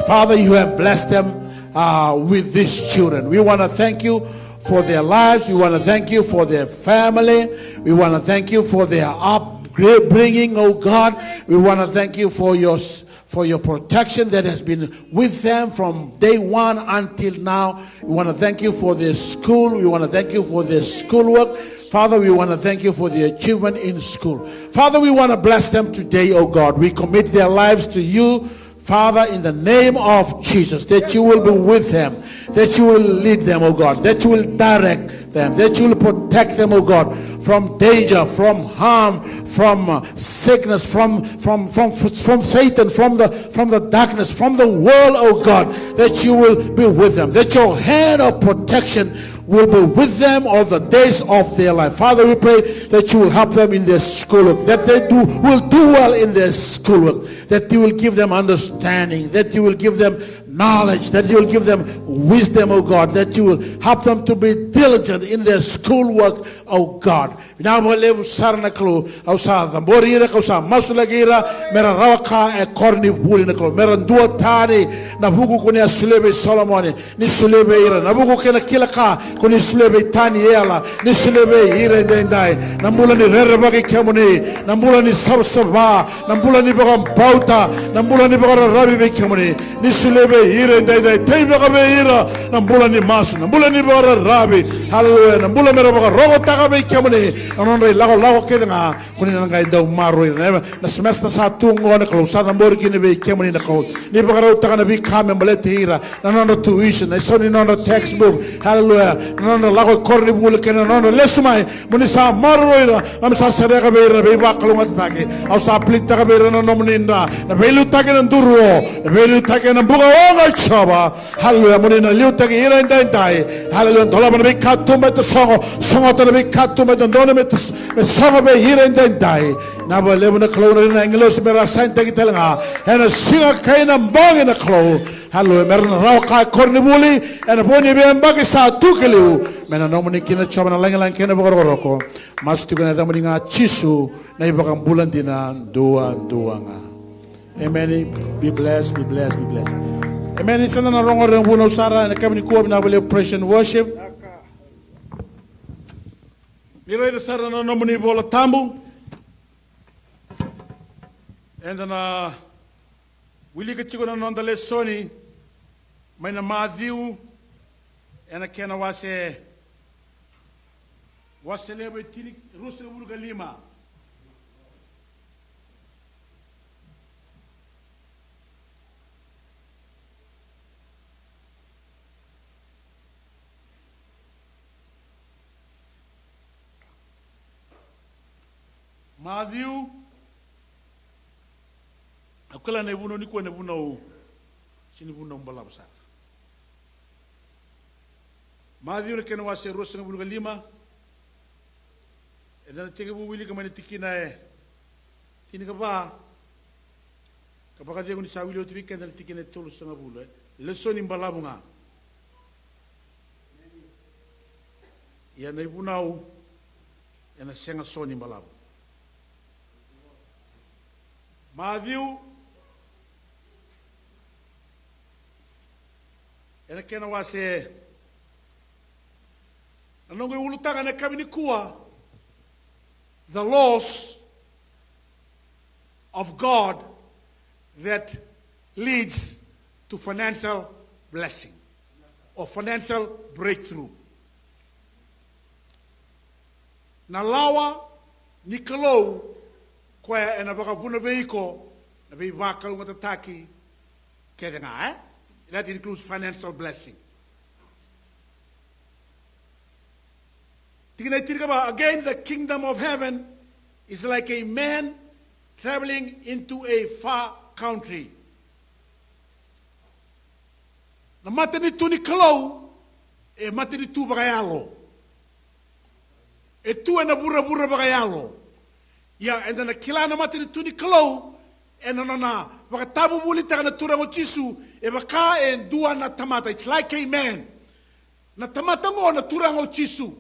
Father, you have blessed them, uh, with these children. We want to thank you for their lives. We want to thank you for their family. We want to thank you for their upbringing, oh God. We want to thank you for your s-, for your protection that has been with them from day one until now. We want to thank you for their school. We want to thank you for their schoolwork. Father, we want to thank you for the achievement in school. Father, we want to bless them today, oh God. We commit their lives to you, Father, in the name of Jesus, that you will be with them, that you will lead them, oh God, that you will direct them, that you will protect them, oh God, from danger, from harm, from, uh, sickness, from, from, from, from Satan, from the, from the darkness, from the world, oh God, that you will be with them, that your hand of protection will be with them all the days of their life. Father, we pray that you will help them in their schoolwork, that they do, will do well in their schoolwork, that you will give them understanding, that you will give them knowledge, that you will give them wisdom, O God, that you will help them to be diligent in their schoolwork, O God. Vinaka vakalevu sara na Kalou, au sa cabori ira, kau sa masulaki ira, mera rawa ka e koronivuli na Kalou, mera duatani na vuku ko ni a solia vei Solomoni, ni solia vei ira, na vuku kei na kila ka ko ni solia vei Taniela, ni solia vei ira edaidai, na bula ni rerevaki kemuni, na bula ni savasava, na bula ni vakabauta, na bula ni vakararavi vei kemuni. Ni solia vei ira edaidai, teivaka vei ira na bula ni masu, na bula ni vakararavi. Haleluya. Na bula mera vakarogotaka vei kemuni na nodra ilakolako kece ga, ko ni na qai dau maroroi ira. Na semester sa tu oqo na Kalou, sa cabori kina vei kemuni na Kalou. Ni vakarautaka na veika me baleti ira, na nodra tuition, na isau ni nodra textbook. Haleluya. Na nodra lako e koronivuli kei na nodra lesu mai, mo ni sa maroroi ira, mo ni sa sereka vei ira na veivakalougatataki. Au sa pilitaka vei ira na nomuni dra, na veiliutaki ena duru o, na veiliutaki ena buka oga, Jiova. Haleluya, mo ni na liutaki ira edaidai. Haleluya, dolava na veikatuba e tasogo, sogota na veikatuba e dodonu me tas-, me sogo vei ira edaidai. Na vakalevu na Kalou, na agilosi mera sainitaki tale ga ena siga kei na bogi na Kalou. Haleluya, mera na rawa ka e koronivuli ena vo ni veiyabaki sa tu ki liu. Me na nomuni kina, Jiova, na lagilagi kei na vakarokoroko. Masu tiko ena yacamuni ga, Jisu, na iVakabula dina duadua ga. Emeni. Be blessed, be blessed, be blessed. Emeni. Sa da na rogo ira na vunau sara ena yakavi nikua. Vinaka vakalevu praise and worship. Ni raica sara na nomuni iVola Tabu, eda na wilika tiko na noda lesoni mai na Maciu, ena kena wase, wase levu e tini, ruasagavulu ka lima. Maciu, au kila na ivunau nikua, na vunau, sega ni vunau balavu sara. Maciu na kena wase ruasagavulu ka lima, eda na tekivu wilika mai na tikina e tinikava, ka vakacegu ni sa wili oti vei keda na tikina e tolusagavulu, e. Lesoni balavu ga. Ia na ivunau ena sega soti ni balavu. Maciu, ena kena wase, na noqu iulutaga ena yakavi nikua, the laws of God that leads to financial blessing or financial breakthrough. Na lawa ni Kalou koya ena vakavuna vei iko na veivakalougatataki kece ga, e? That includes financial blessing. Tikina e tinikava, again, the kingdom of heaven is like a man traveling into a far country. Na matanitu ni Kalou e matanitu vakayalo. E tu ena vuravura vakayalo. Ia, eda na kila na matanitu ni Kalou ena nona vakatavuvulitaka na Turaga o Jisu, e vaka e dua na tamata. It's like a man. Na tamata oqo na Turaga o Jisu.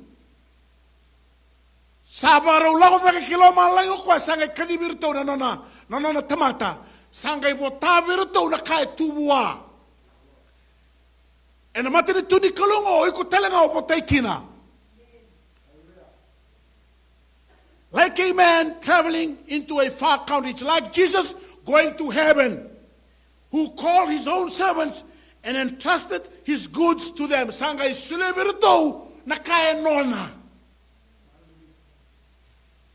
Sa vakarau lako cake ki lomalagi o koya, sa qai kacivi iratou na nona, na nona tamata. Sa qai vota vei iratou na ka e tu vua. Ena matanitu ni Kalou oqo, o iko tale ga o votai kina. Like a man traveling into a far country, it's like Jesus going to heaven, who called his own servants and entrusted his goods to them. Sa qai solia vei iratou na ka e nona.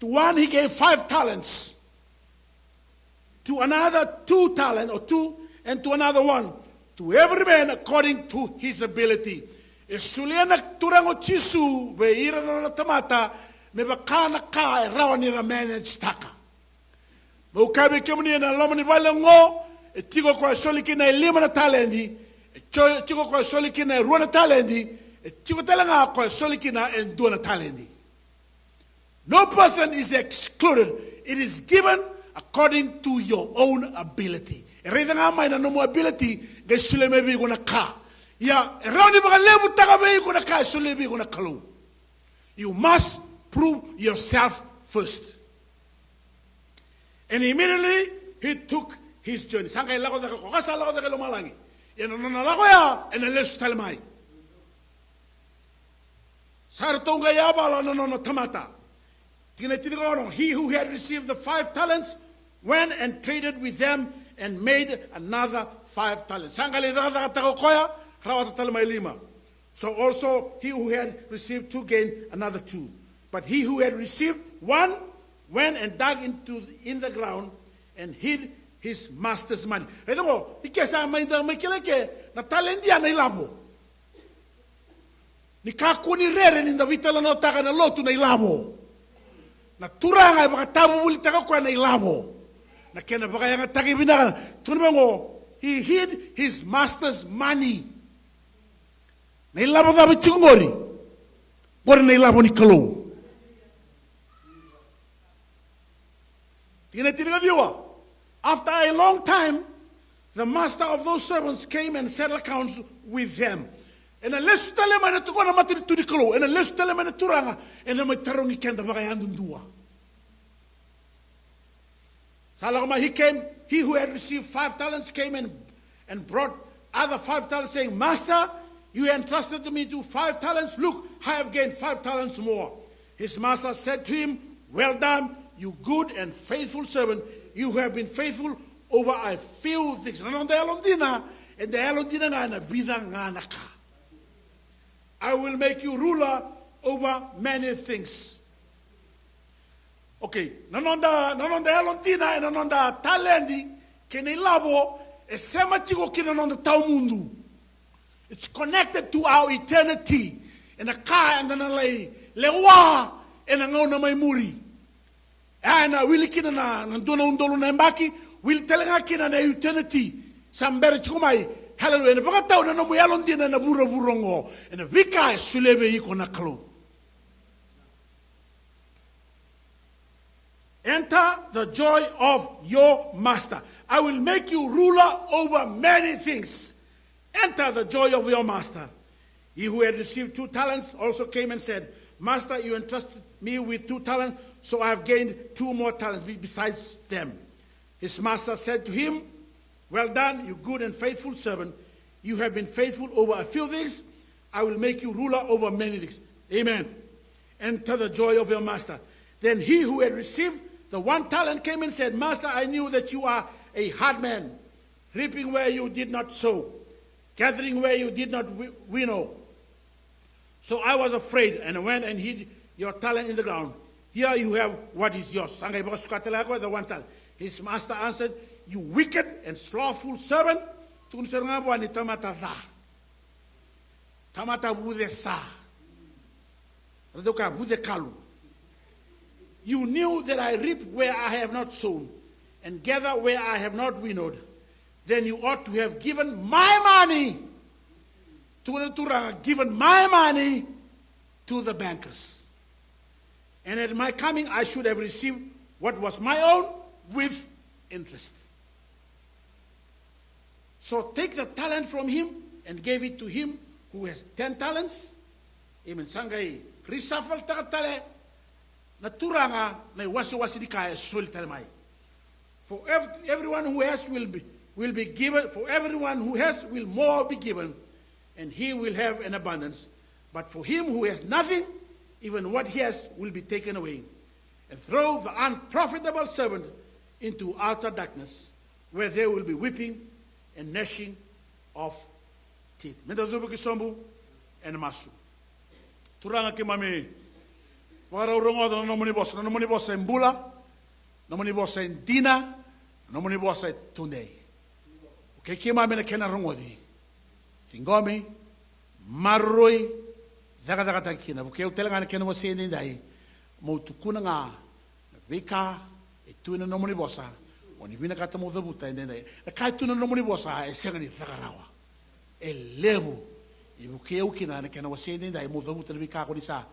To one he gave five talents, to another two talents, or two, and to another one. To every man according to his ability. E solia na Turaga o Jisu vei ira na nona tamata me vaka na ka e rawa ni ra manage-taka. Meu kaya vei kemuni, ena loma ni vale oqo, e tiko o koya e soli kina e lima na taledi, e tiko o koya e soli kina e rua na taledi, e tiko tale ga o koya e soli kina e dua na taledi. No person is excluded. It is given according to your own ability. E raica ga mai na nomu ability, qai solia mai vei iko na ka. Ia, e rawa ni vakalevutaka vei iko na ka e solia vei iko na Kalou. You must prove yourself first. And immediately he took his journey. Sa qai lako cake o koya, sa lako cake i lomalagi. Ia na nona lako ya, ena lesu tale mai. Sa ratou qai yavala na nona tamata. Tikina tinikaono, he who had received the five talents went and traded with them and made another five talents. Sa qai lai cakacakataka o koya, rawata tale mai lima. So also he who had received two gained another two. But he who had received one went and dug into, in the ground and hid his master's money. Raica qo, i ke sa mai da mai kele ke, na talent ya na ilavo. Ni kakua ni rere ni da veitalanoataka na lotu na ilavo. Na Turaga e vakatavuvulitaka o koya na ilavo. Na kena vakayagataki vinaka. Tukuna mai qo, he hid his master's money. Na ilavo cava e tiko qori? Qori na ilavo ni Kalou. Tikina tinikaciwa. After a long time, the master of those servants came and settled accounts with them. Ena lesu tale mai na tukuna matanitu ni Kalou. Ena lesu tale mai na Turaga. Ena mai tarogi keda vakayadudua. Sa lako mai, he came, he who had received five talents came and, and brought other five talents, saying, "Master, you entrusted me to five talents. Look, I have gained five talents more." His master said to him, "Well done, you good and faithful servant. You have been faithful over a few things." Na noda yalodina, eda yalodina ga ena vica ga na ka. "I will make you ruler over many things." Okay, na noda, na noda yalodina, ena noda taledi, kei na ilavo, e sema tiko kina noda tawamudu. It's connected to our eternity. Ena ka eda na lai lewa ena gauna mai muri. Ena wili kina na, na dua na udolu na yabaki, wili tale ga kina na eternity. Sa bera tiko mai, hallelujah. Ena vakatau na nomu yalodina ena vuravura oqo. Ena veika e solia vei iko na Kalou. Enter the joy of your master. I will make you ruler over many things. Enter the joy of your master. He who had received two talents also came and said, "Master, you entrusted me with two talents, so I have gained two more talents be-, besides them." His master said to him, "Well done, you good and faithful servant. You have been faithful over a few things. I will make you ruler over many things." Amen. Enter the joy of your master. Then he who had received the one talent came and said, "Master, I knew that you are a hard man, reaping where you did not sow, gathering where you did not wi-, winnow. So I was afraid and went and hid your talent in the ground. Here you have what is yours." Sa qai vakasuka tale ga o koya the one talent. His master answered, "You wicked and slothful servant." Tukuna sara ga vua ni tamata ca. Tamata vucesa. Raica o koya vuce kalu. "You knew that I reap where I have not sown and gather where I have not winnowed. Then you ought to have given my money," tukuna na Turaga, "given my money to the bankers. And at my coming, I should have received what was my own with interest." So take the talent from him and gave it to him who has ten talents. Amen. Sa qai reshuffle-taka tale na Turaga na iwasewase ni ka e soli tale mai. "For ev-, everyone who has will be, will be given, for everyone who has will more be given, and he will have an abundance. But for him who has nothing, even what he has will be taken away. And throw the unprofitable servant into outer darkness, where there will be weeping and gnashing of teeth." Meda cuva ki sobu ena masu. Turaga keimami vakarau rogoca na nomuni vosa, na nomuni vosa e bula, nomuni vosa e dina, nomuni vosa e tudei. Vukei keimami na kena rogoci, ciqomi, maroroi, cakacakataki kina. Vukei au tale ga na kena wasei edaidai, meu tukuna ga na veika e tu ena nomuni vosa, o ni vinakata meu cavuta edaidai. Na ka e tu ena nomuni vosa e sega ni caka rawa. E levu. Ni vukei au kina na kena wasei edaidai, meu cavuta na veika ko ni sa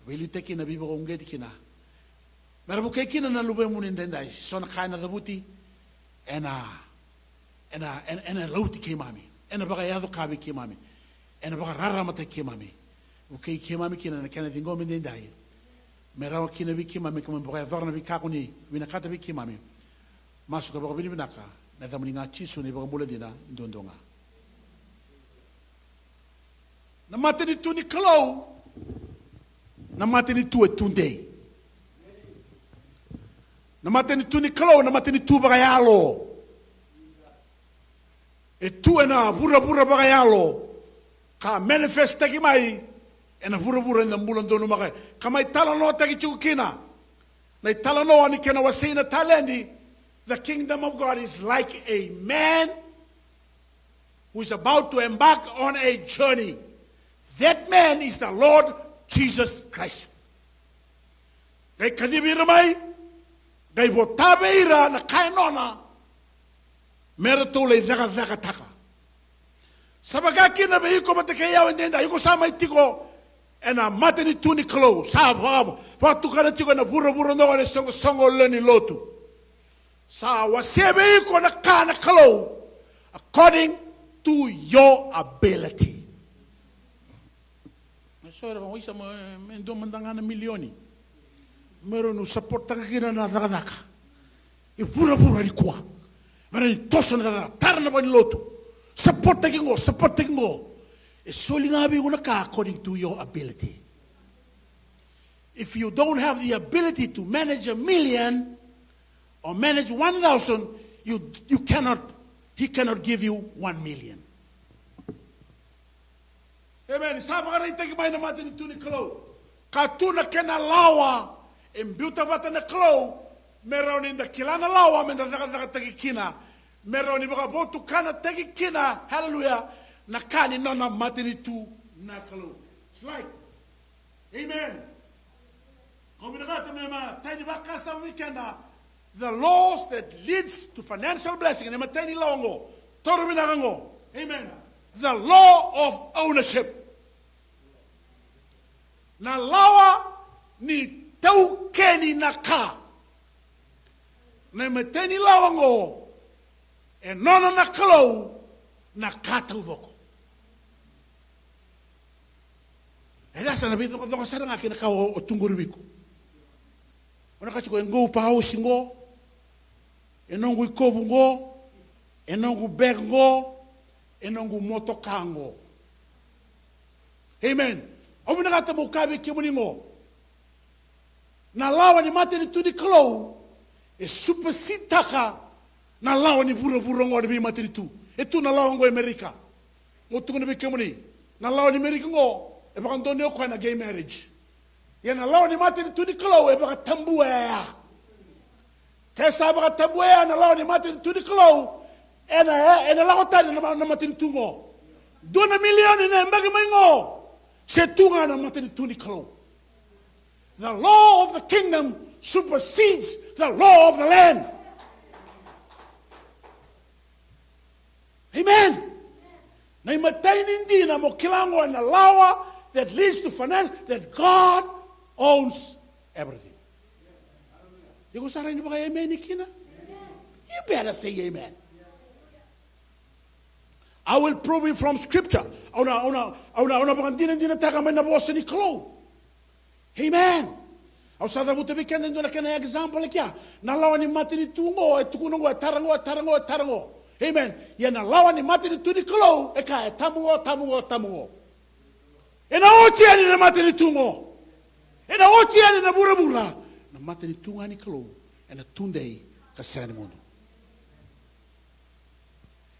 veiliutaki kina, veivakauqeti kina. Me ra vukei kina na luvemuni edaidai. So na ka ena cavuti ena ena, ena, ena lauti keimami, ena vakayaco ka vei keimami, ena vakararamataki keimami. Vukei keimami kina na kena ciqomi daidai. Me rawa kina vei keimami, keimami vakayacora na veika ko ni vinakata vei keimami. Masu ka vakavinavinaka, na yacamuni ga Jisu na iVakabula dina duadua ga. Na matanitu ni Kalou, na matanitu e tudei. Na matanitu ni Kalou, na matanitu vakayalo. E tu ena vuravura vakayalo, ka manifestaki mai ena vuravura eda bula donumaka, ka mai talanoataki tiko kina. Na italanoa ni kena wasei na taledi, the kingdom of God is like a man who is about to embark on a journey. That man is the Lord Jesus Christ. Qai kacivi ira mai, qai vota vei ira na ka e nona, me ratou lai cakacakataka. Sa vaka kina vei iko vata kei au edaidai, iko sa mai tiko ena matanitu ni Kalou, sa vaka, vakatukana tiko ena vuravura oqo na isoqosoqo lewe ni lotu. Sa wasea vei iko na ka na Kalou, according to your ability. Na so era vakawaisa me, me dua mada ga na milioni, me rawa ni support-taka kina na cakacaka e vuravura nikua. Me rawa ni toso na cakacaka, tara na valenilotu, support-taki qo, support-taki qo. E soli ga vei iko na ka according to your ability. If you don't have the ability to manage a million or manage one thousand, you, you cannot, he cannot give you one million. Amen. Sa vakaraitaki mai na matanitu ni Kalou, ka tu na kena lawa e biuta vata na Kalou, me rawa ni da kila na lawa me da cakacakataki kina, me rawa ni vakavotukanataki kina, hallelujah, na ka ni nona matanitu na Kalou. It's like, amen. Kau vinakata me matai ni vakasama vei keda. The laws that leads to financial blessing. Na imatai ni lawa oqo. Taura vinaka oqo. Amen. The law of ownership. Na lawa ni taukeni na ka. Na imatai ni lawa oqo. E nona na Kalou na ka taucoko. E lasa na veicoqacoqa sara ga kei na ka o, o tu qori vei iko. O na kaya tiko, e qo paosi qo, e noqu ikovu qo, e noqu bag qo, e noqu motoka qo. Amen. Au vinakata meu kaya vei kemuni qo. Na lawa ni matanitu ni Kalou e supersede-taka na lawa ni vuravura oqo ni veimatanitu. E tu na lawa oqo e Amerika. Mo tukuna vei kemuni, na lawa ni Amerika oqo e vakadonui o koya na gay marriage. Ia na lawa ni matanitu ni Kalou e vakatabuya ya. Ke sa vakatabuya ya na lawa ni matanitu ni Kalou, ena, ena lako tani na ma-, na matanitu oqo. Dua na milioni na yabaki mai oqo se tu ga na matanitu ni Kalou. The law of the kingdom supersedes the law of the land. Amen. Na imatai ni dina mo kila oqo na lawa that leads to finance, that God owns everything. Iko sa rai ni vaka amen kina? You better say amen. I will prove it from scripture. Au na, au na, au na, au na vakadinadinataka mai na vosa ni Kalou. Amen. Au sa cavuta vei keda e dua na kena example e kea. Na lawa ni matanitu oqo, e tukuna oqo, e tara oqo, e tara oqo, e tara oqo. Amen. Ia na lawa ni matanitu ni Kalou e kaya, e tabu oqo, tabu oqo, tabu oqo. Ena oti yani na matanitu oqo. Ena oti yani na vuravura. Na matanitu ga ni Kalou ena tudei ka sega ni mudu.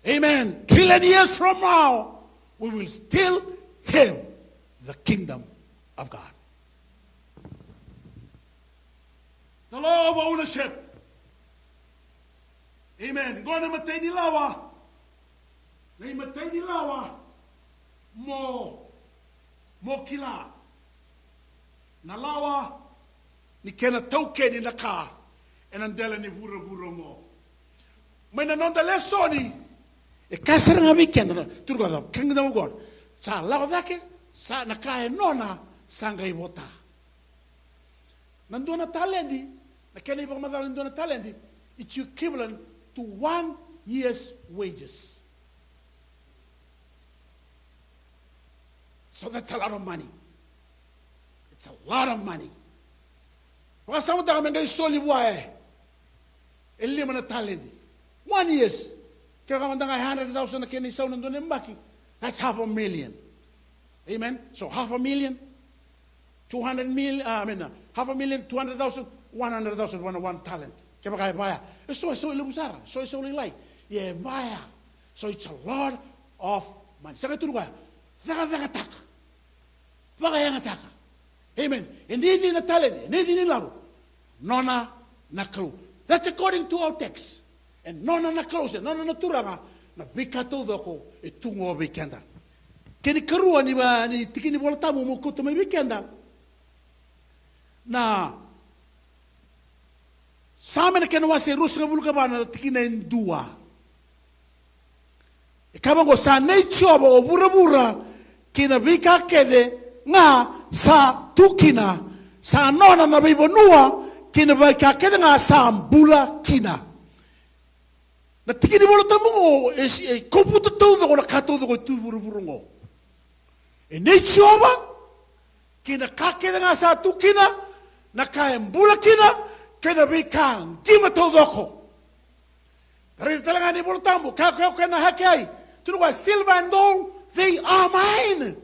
Amen. Trillion years from now, we will still have the kingdom of God. The law of ownership. Amen. Qo na imatai ni lawa. Na imatai ni lawa mo, mo kila. Na lawa ni kena taukeni na ka ena dela ni vuravura oqo. Mai na noda lesoni, e kaya sara ga vei keda na, turuka, the kingdom of God. Sa lako cake, sa na ka e nona, sa qai vota. Na dua na taledi, na kena ivakamacala ni dua na taledi, it's equivalent to one year's wages. So that's a lot of money. It's a lot of money. Vakasamataka me qai soli vua e, e lima na taledi. One year's. Ke vaka mada ga e hundred thousand na kena isau na dua na yabaki, that's half a million. Amen. So half a million, two hundred mil, ah, I mean, uh, half a million, two hundred thousand, one hundred thousand, one, one talent. Kevaka e vaya. E so, e so e levu sara, so e so lailai. Ia e vaya. So it's a lot of money. Sa qai tukuna o koya, cakacakataka. Vakayagataka. Amen. E nei cei na taledi, e nei cei na ilavo? Nona na Kalou. That's according to our text. E nona na Kalou se nona na Turaga na veika taucoko e tu qo vei keda. Kena ikarua ni va, ni tiki ni Vola Tabu meu kauta mai vei keda. Na Same na kena wase e ruasagavulu ka va na tikina e dua. E kaya vaqo, sa nei Jiova o vuravura kei na veika kece ga sa tu kina, sa nona na veivanua kei na veika kece ga sa bula kina. Na tiki ni Vola Tabu qo e, e kovuta taucoko na ka taucoko e tu i vuravura qo. E nei Jiova, kei na ka kece ga sa tu kina, na ka e bula kina, kei na veika qima taucoko. Raica tale ga na iVola Tabu, kaya o koya na Hakai, tukuna o koya, silver and gold, they are mine.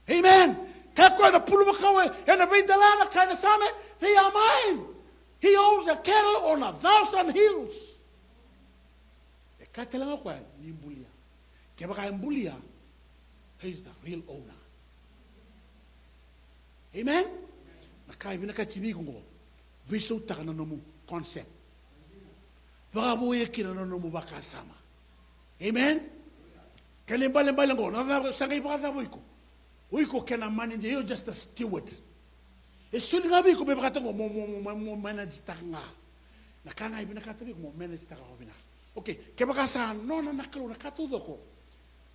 Amen. Kaya o koya na pulumakau ena veidelana, kaya na Same, they are mine. He owns a cattle on a thousand hills. E kaya tale ga o koya ni bulia. Kevaka e bulia, he is the real owner. Amen. Na ka e vinakati vei iko qo, veisautaka na nomu concept. Vakavoui kina na nomu vakasama. Amen. Kena ibalebale qo, na cava, sa qai vakacava o iko? O iko kena manidia, you're just a steward. E soli ga vei iko me vakataka mo, mo, mo, mo, mo manage taka ga. Na ka ga e vinakata vei iko mo manage taka vakavinaka. Okay, kevaka sa nona na Kalou na ka taucoko,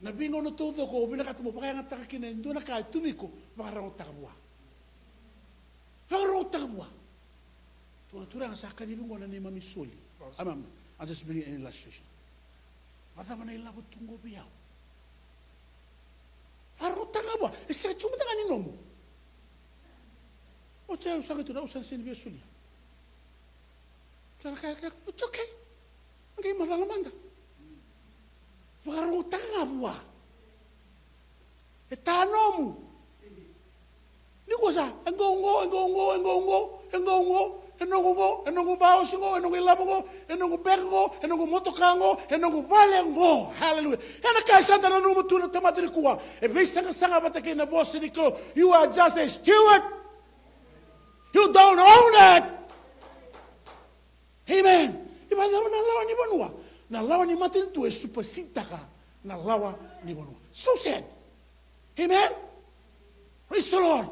na veigauna taucoko o vinakata mo vakayagataka kina e dua na ka e tu vei iko, vakarogotaka vua. Vakarogotaka vua. Tukuna, Turaga, sa kacivi qo na neimami soli. I'm, I'm, I'm just bringing an illustration. Vakacava na ilavo tu qo vei au? Vakarogotaka ga vua. E sega tiko mada ga ni nomu. Oti au sa qai tukuna, au sa na sega ni via solia. Sa na kaya, kaya, it's okay. Qai macala mada. Vakarogotaka ga vua. E ta nomu. Ni kua sa, e qo qo, e qo qo, e qo qo, e qo qo, e noqu qo, e noqu vaosi qo, e noqu ilavo qo, e noqu beka qo, e noqu motoka qo, e noqu vale qo. Hallelujah. Ena ka e sa da nanuma tu na tamata nikua, e veisaqasaqa vata kei na vosa ni Kalou. You are just a steward. You don't own it. Amen. E vakacava na lawa ni vanua? Na lawa ni matanitu e supasitaka na lawa ni vanua. So sad. Amen. Praise the Lord.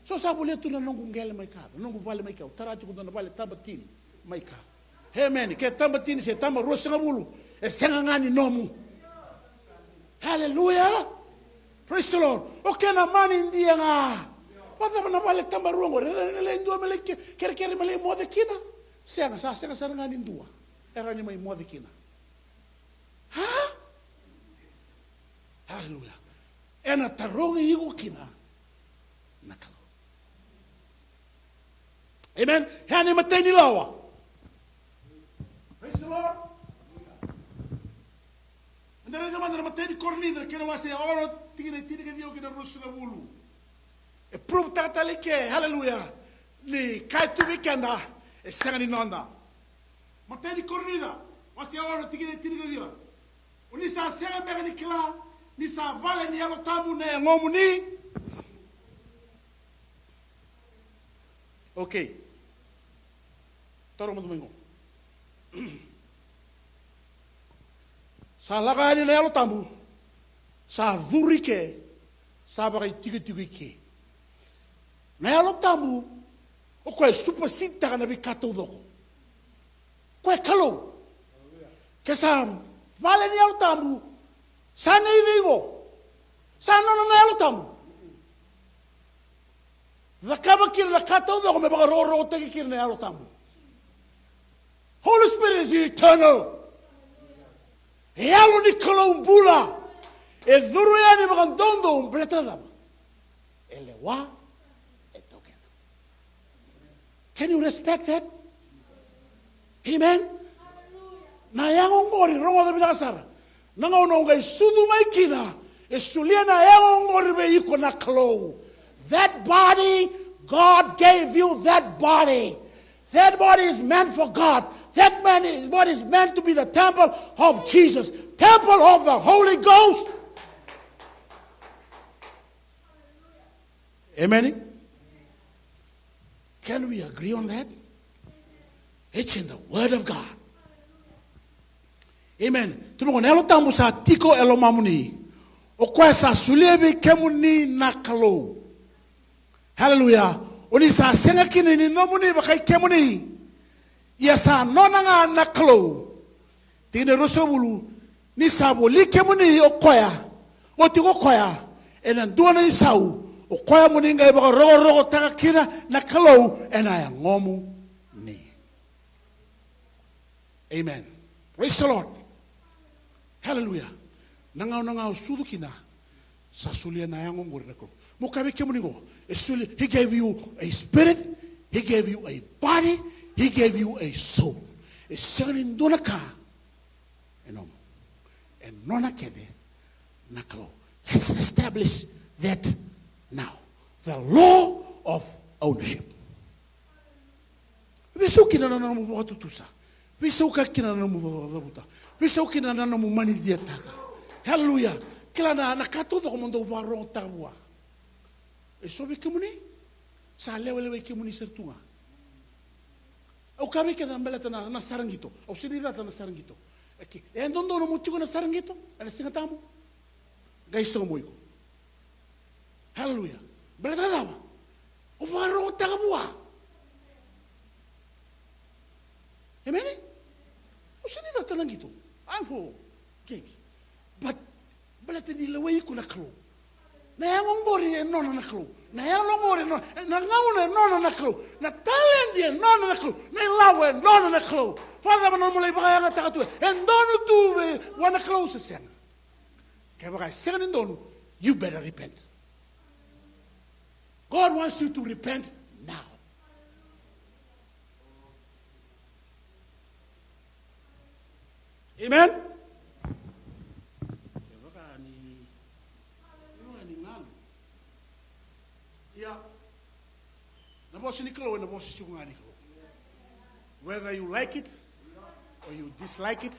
So sa volia tu na noqu qele mai kea, na noqu vale mai kea. Au tara tiko dua na vale taba tini mai kea. Amen. Ke taba tini se taba ruasagavulu, e sega ga ni nomu. Hallelujah. Praise the Lord. O kena manidia ga. Vakacava na vale taba rua qo, e rawa ni lai dua me lai ke-, kerekere me lai moce kina? Sega, sa sega sara ga ni dua e rawa ni mai moce kina. Ha? Hallelujah. Ena tarogi iko kina na Kalou. Amen. Ia na imatai ni lawa. Praise the Lord. Meda raica mada na imatai ni Korinica, na kena wase e ono, tikina e tinikaciwa kei na ruasagavulu. E prove-taka tale i ke, hallelujah, ni ka e tu vei keda e sega ni noda. Imatai ni Korinica, wase e ono, tikina e tinikaciwa. O ni sa sega beka ni kila ni sa vale ni Yalo Tabu na yagomuni? Okay. Toro mada mai qo. Sa lako yani na Yalo Tabu, sa curu i ke, sa vakaitikotiko i ke. Na Yalo Tabu, o koya e supasitaka na veika taucoko. Koya e Kalou. Ke sa vale ni Yalo Tabu, sa nei cei qo? Sa nona na Yalo Tabu. Cakava kina na ka taucoko me vakarokorokotaki kina na Yalo Tabu. Holy Spirit is eternal. E Yalo ni Kalou bula. E curu yani vakadoudou baleta na cava? E lewa, e taukena. Can you respect that? Amen. Na yago oqori, rogoca vinaka sara. Na gauna o qai sucu mai kina, e solia na yago oqori vei iko na Kalou. That body, God gave you that body. That body is meant for God. That man is, body is meant to be the temple of Jesus, temple of the Holy Ghost. Amen. Can we agree on that? It's in the Word of God. Amen. Tumako na Yalo Tabu sa tiko e lomamuni. O koya sa solia vei kemuni na Kalou. Haleluya. O ni sa sega kina ni nomuni vakai kemuni. Ia sa nona ga na Kalou. Tikina e ruasagavulu, ni sa voli kemuni o koya, oti ko koya, ena dua na isau, o koya mo ni qai vakarokorokotaka kina na Kalou ena yagomuni. Amen. Praise the Lord. Hallelujah. Na gauna ga o sucu kina, sa solia na yago oqori na Kalou. Mo kaya vei kemuni qo, e solia, he gave you a spirit, he gave you a body, he gave you a soul. E sega ni dua na ka e nomu. E nona kece na Kalou. Let's establish that now. The law of ownership. Veisau kina na nomu vakatutusa. Veisau ka kina na nomu cavuta. Veisau kina na nomu manidiataka. Haleluya. Kila na, na ka taucoko mo dau vakarogotaka vua. E so vei kemuni, sa lewelewai kemuni sara tu ga. Au kaya vei keda na baleta na, na sara qito. Au sega ni cata na sara qito. E ke, e dodonu mo tiko na sara qito ena Siga Tabu. Qai sauma o iko. Haleluya. Baleta na cava? O vakarogotaka vua. Emeni? Au sega ni cata na qito. I'm for keki. But baleta ni lewai iko na Kalou. Na yago oqori e nona na Kalou. Na yalo oqori e nona, na gauna e nona na Kalou. Na taledi e nona na Kalou. Na ilavo e nona na Kalou. Vakacava na nomu lai vakayagataka tu? E donu tu vei, vua na Kalou se sega? Kevaka e sega ni donu, you better repent. God wants you to repent now. Amen. Kevaka ni, kevaka ni galu. Ia, na vosa ni Kalou, na vosa tiko ga ni Kalou. Whether you like it or you dislike it,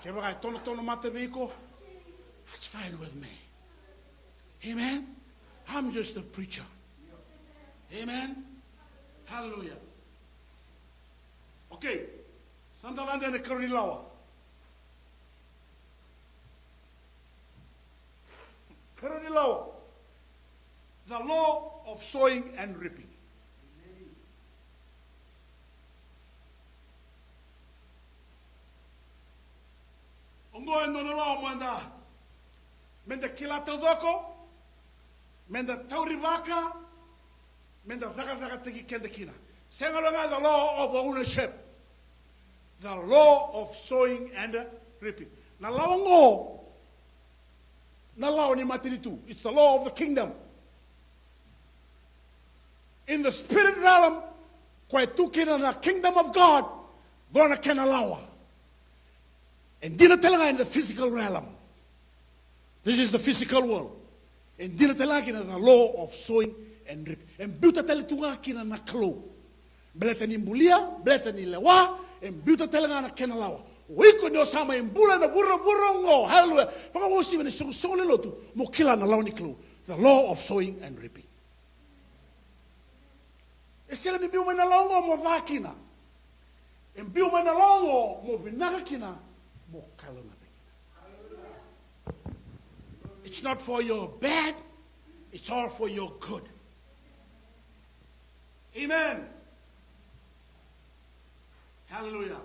kevaka e tonotono mata vei iko, that's fine with me. Amen. I'm just a preacher. Amen. Hallelujah. Okay. Sa da lade ena karua ni lawa. Karua ni lawa. The law of sowing and reaping. Oqo e dua na lawa meda, meda kila taucoko, meda taurivaka, meda cakacakataki keda kina. Sega lo ga the law of ownership. The law of sowing and reaping. Na lawa oqo, na lawa ni matanitu. It's the law of the kingdom. In the spirit realm, koya e tu kina na kingdom of God, qo na kena lawa. E dina tale ga in the physical realm. This is the physical world. E dina tale ga kina the law of sowing and reap. E biuta tale tu ga kina na Kalou. Baleta ni bulia, baleta ni lewa, e biuta tale ga na kena lawa. O iko ni o sa mai bula ena vuravura oqo, haleluya. Vakauasivi ena isoqosoqo lewe ni lotu, mo kila na lawa ni Kalou. The law of sowing and reaping. E sega ni biu mai na lawa oqo mo ca kina. E biu mai na lawa oqo mo vinaka kina, mo kalougata kina. It's not for your bad, it's all for your good. Amen. Hallelujah.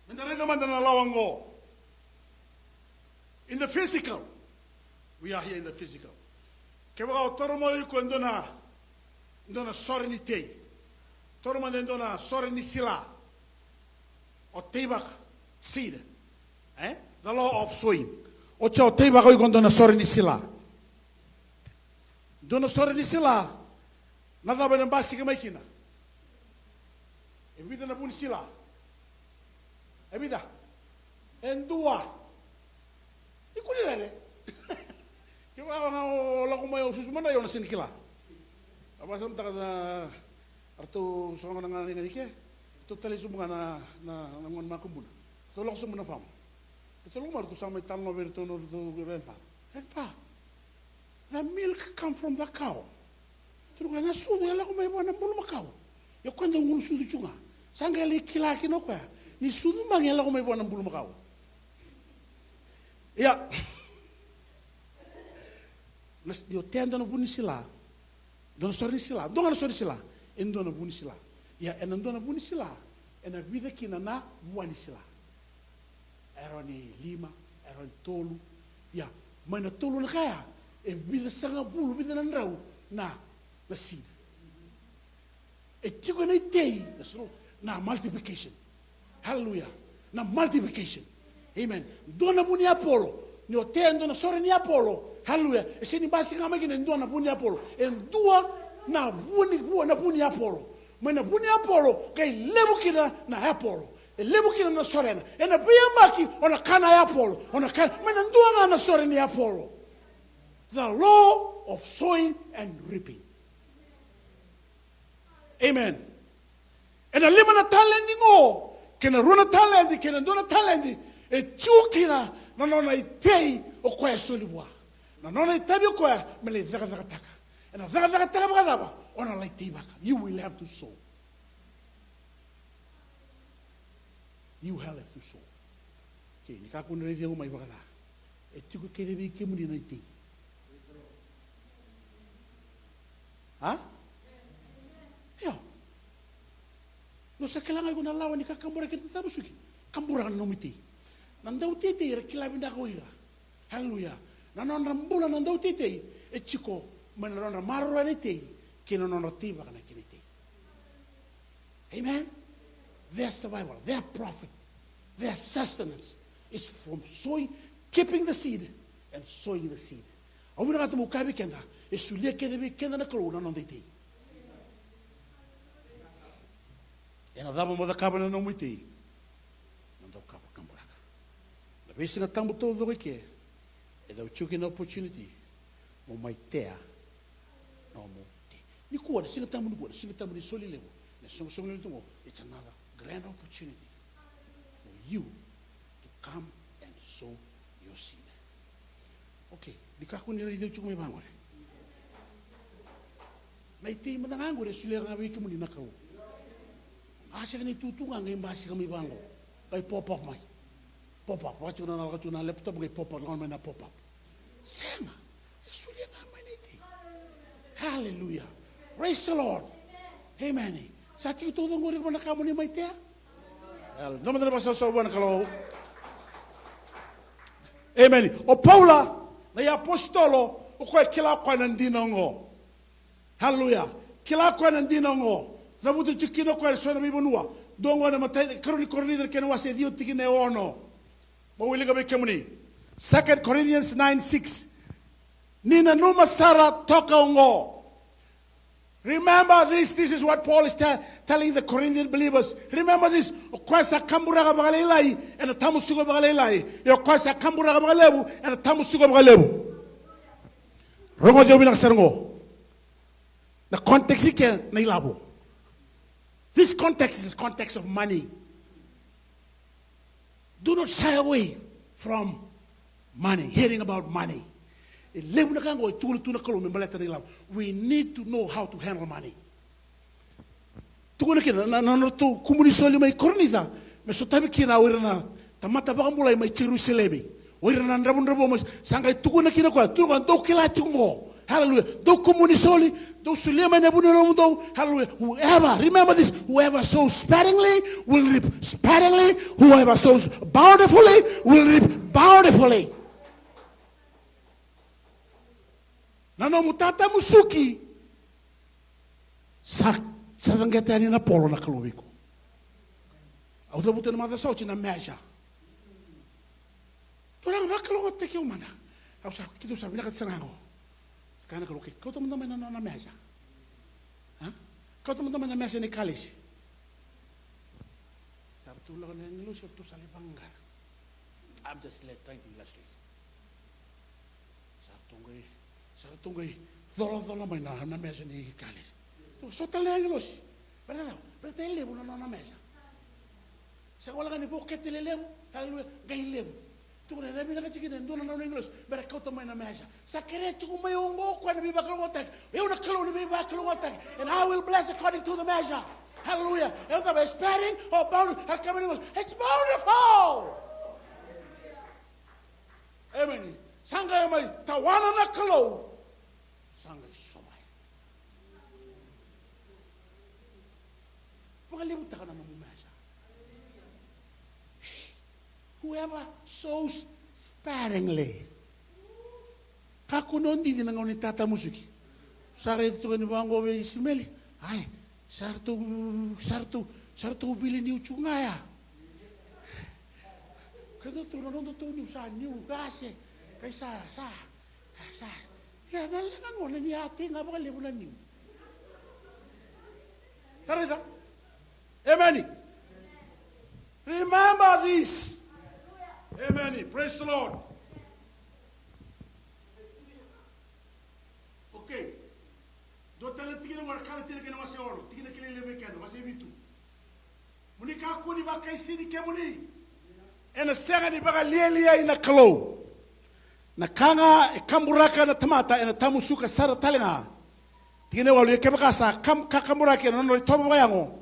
Meda raica mada na lawa oqo. In the physical. We are here in the physical. Kevaka o toro mai o iko e dua na, dua na sore ni tei. Taura mada e dua na sore ni sila. O teivaka, seed. E? The law of sowing. Oti o teivaka o iko dua na sore ni sila. Dua na sore ni sila. Na cava ena basika mai kina? E vica na vu ni sila? E vica? E dua. Ni kua ni rere. Kevaka ga o lako mai o susu madrai o na sega ni kila. A vakasamataka na ratou sogo na gana ni gani ke. Ratou talai sobu ga na, na, na gona makubuna. Ratou lako sobu na famu. Ratou lako mai ratou sa mai talanoa vei ratou na ratou grandfather. Grandpa, the milk come from the cow. Tukuna o koya na sucu e lako mai vua na bulumakau. Ia o koya dau gunu sucu tu ga. Sa qai lai kila kina o koya ni sucu magi e lako mai vua na bulumakau. Ia. Na s-, ni o tea e dua na vu ni sila. Dua na sore ni sila. Dua ga na sore ni sila. E dua na vu ni sila. Ia, ena dua na vu ni sila. Ena vica kina na vua ni sila. E rawa ni lima, e rawa ni tolu. Ia, mai na tolu na ka ya, e vica sagavulu, vica na drau na, na seed. E tiko ena itei, na solo, na multiplication. Hallelujah. Na multiplication. Amen. Dua na vu ni apolo. Ni o tea e dua na sore ni apolo. Hallelujah. E sega ni basika ga mai kina e dua na vu ni apolo. E dua na vu ni, vu, na vu ni apolo. Mai na vu ni apolo, qai levu kina na apolo. E levu kina na sorena. Ena veiyabaki, o na kana apolo. O na kana, mai na dua ga na sore ni apolo. The law of sowing and reaping. Amen. Ena lima na taledi qo, kei na rua na taledi, kei na dua na taledi, e tiko kina na nona itei o koya e soli vua. Na nona itavi o koya me lai cakacakataka. Ena cakacakataka vakacava? O na lai teivaka. You will have to sow. You will have to sow. Okay, ni kakua ni raici au mai vakaca. E tiko kece vei kemuni na itei. A? Io. No sa kila ga iko na lawa ni kakaburaki kei na tatamusuki. Kaburaka na nomu itei. Na dauteitei era kila vinaka o ira. Hallelujah. Na nodra bula na dauteitei e tiko mai na nodra maroroya na itei kei na nodra teivaka na kena itei. Amen. Their survival, their profit, their sustenance is from sowing, keeping the seed and sowing the seed. Au vinakata meu kaya vei keda, e solia kece vei keda na Kalou na noda itei. Ena cava mo cakava na nomu itei? Na dau kava kaburaka. Na veisiga tabu taucoko i ke, e dau tiko kina na opportunity mo mai tea na nomu itei. Nikua, na Siga Tabu nikua, na Siga Tabu ni soli levu, na soqosoqo levu tu qo, it's another grand opportunity for you to come and sow your seed. Okay, ni kakua ni raici au tiko mai vaqori. Na itei mada ga qori e solia ga vei kemuni na Kalou. A sega ni tutu ga qai basika mai vaqo. Qai pop up mai. Pop up. Vaka tiko na, lako tiko na laptop qai pop up, lako mai na pop up. Sega. E solia ga mai na itei. Hallelujah. Praise the Lord. Amen. Sa tiko taucoko qori na ka mo ni mai tea. Hallelujah. Dua mada na vakasausau vua na Kalou. Amen. O Paula, na iapositolo, o koya e kila o koya na dina oqo. Hallelujah. Kila o koya na dina oqo. Cavuta tiko kina o koya e so na veivanua. Dua oqo na imatai, karua ni Korinica na kena wase e ciwa tikina e ono. Mo wilika vei kemuni. Second Corinthians nine six. Ni nanuma sara toka oqo. Remember this, this is what Paul is te-, telling the Corinthian believers. Remember this, o koya sa kaburaka vakalailai, ena tamusuka vakalailai. Ia o koya sa kaburaka vakalevu, ena tamusuka vakalevu. Rogoci au vinaka sara qo. Na context i ke na ilavo. This context is a context of money. Do not shy away from money, hearing about money. E levu na ka qo e tukuna tu na Kalou me baleta na ilavo. We need to know how to handle money. Tukuna kina na, na, na nodratou kumuni soli mai Korinica, me sotavi kina o ira na tamata vakabulai mai Jerusalemi. O ira na dravudravua mai, sa qai tukuna kina o koya, tukuna o koya, dou kila tiko qo. Hallelujah. Dou kumuni soli, dou solia mai na vuninomudou. Hallelujah. Whoever, remember this, whoever sows sparingly will reap sparingly. Whoever sows bountifully will reap bountifully. Na nomu tatamusuki sa Sa caqeta yani na polo na Kalou vei iko. Au cavuta na macawa sa oti na measure. Turaga, vakalougatataki au mada. Au sa, keitou sa vinakata sara ga qo. Sa kaya na Kalou, okay, kauta mada mai na nona measure. A? Kauta mada mai na measure ni kalesi. Sa ratou lako na agilosi, ratou sa lai vaqara. I'm just like trying to illustrate. Sa ratou qai, sa ratou qai colacola mai na, na measure ni kalesi. Tou so tale na agilosi. Baleta, baleta e levu na nona measure. Sa koya ga ni vokete lelevu, haleluya, qai levu. Tukuna, ena vinakati kina e dua na nona agilosi me ra kauta mai na measure. Sa kerea tiko mai oqo o koya na veivakalougatataki. O yau na Kalou ni veivakalougatataki. And I will bless according to the measure. Hallelujah. E cava, e sparing or bountiful? It's bountiful. Emeni. Sa qai mai tawana na Kalou. Sa qai sovaya. Vakalevutaka na nomu measure. Whoever sows sparingly. Kakua ni o didi na gauna ni tatamusuki. Sa raica tu ga ni vaqo vei Isimeli. Ai, sa ratou, sa ratou, sa ratou vili niu tu ga ya. Keda tu na noda tu niu sa niu qase. Kai sa, sa, sa. Ia na leqa gona ni a tei ga vakalevu na niu. Sa raica? Emeni. Remember this. Emeni. Praise the Lord. Okay. Dua tale na tikina qo na Kalatia na kena wase ono, tikina kilai levu vei keda, wase vitu. Mo ni kakua ni vakaisini kemuni. Ena sega ni vakalialiai na Kalou. Na ka ga e kaburaka na tamata ena tamusuka sara tale ga. Tikina e walu, ia kevaka sa kam-, kakaburaki ena nodra itovo vakayago,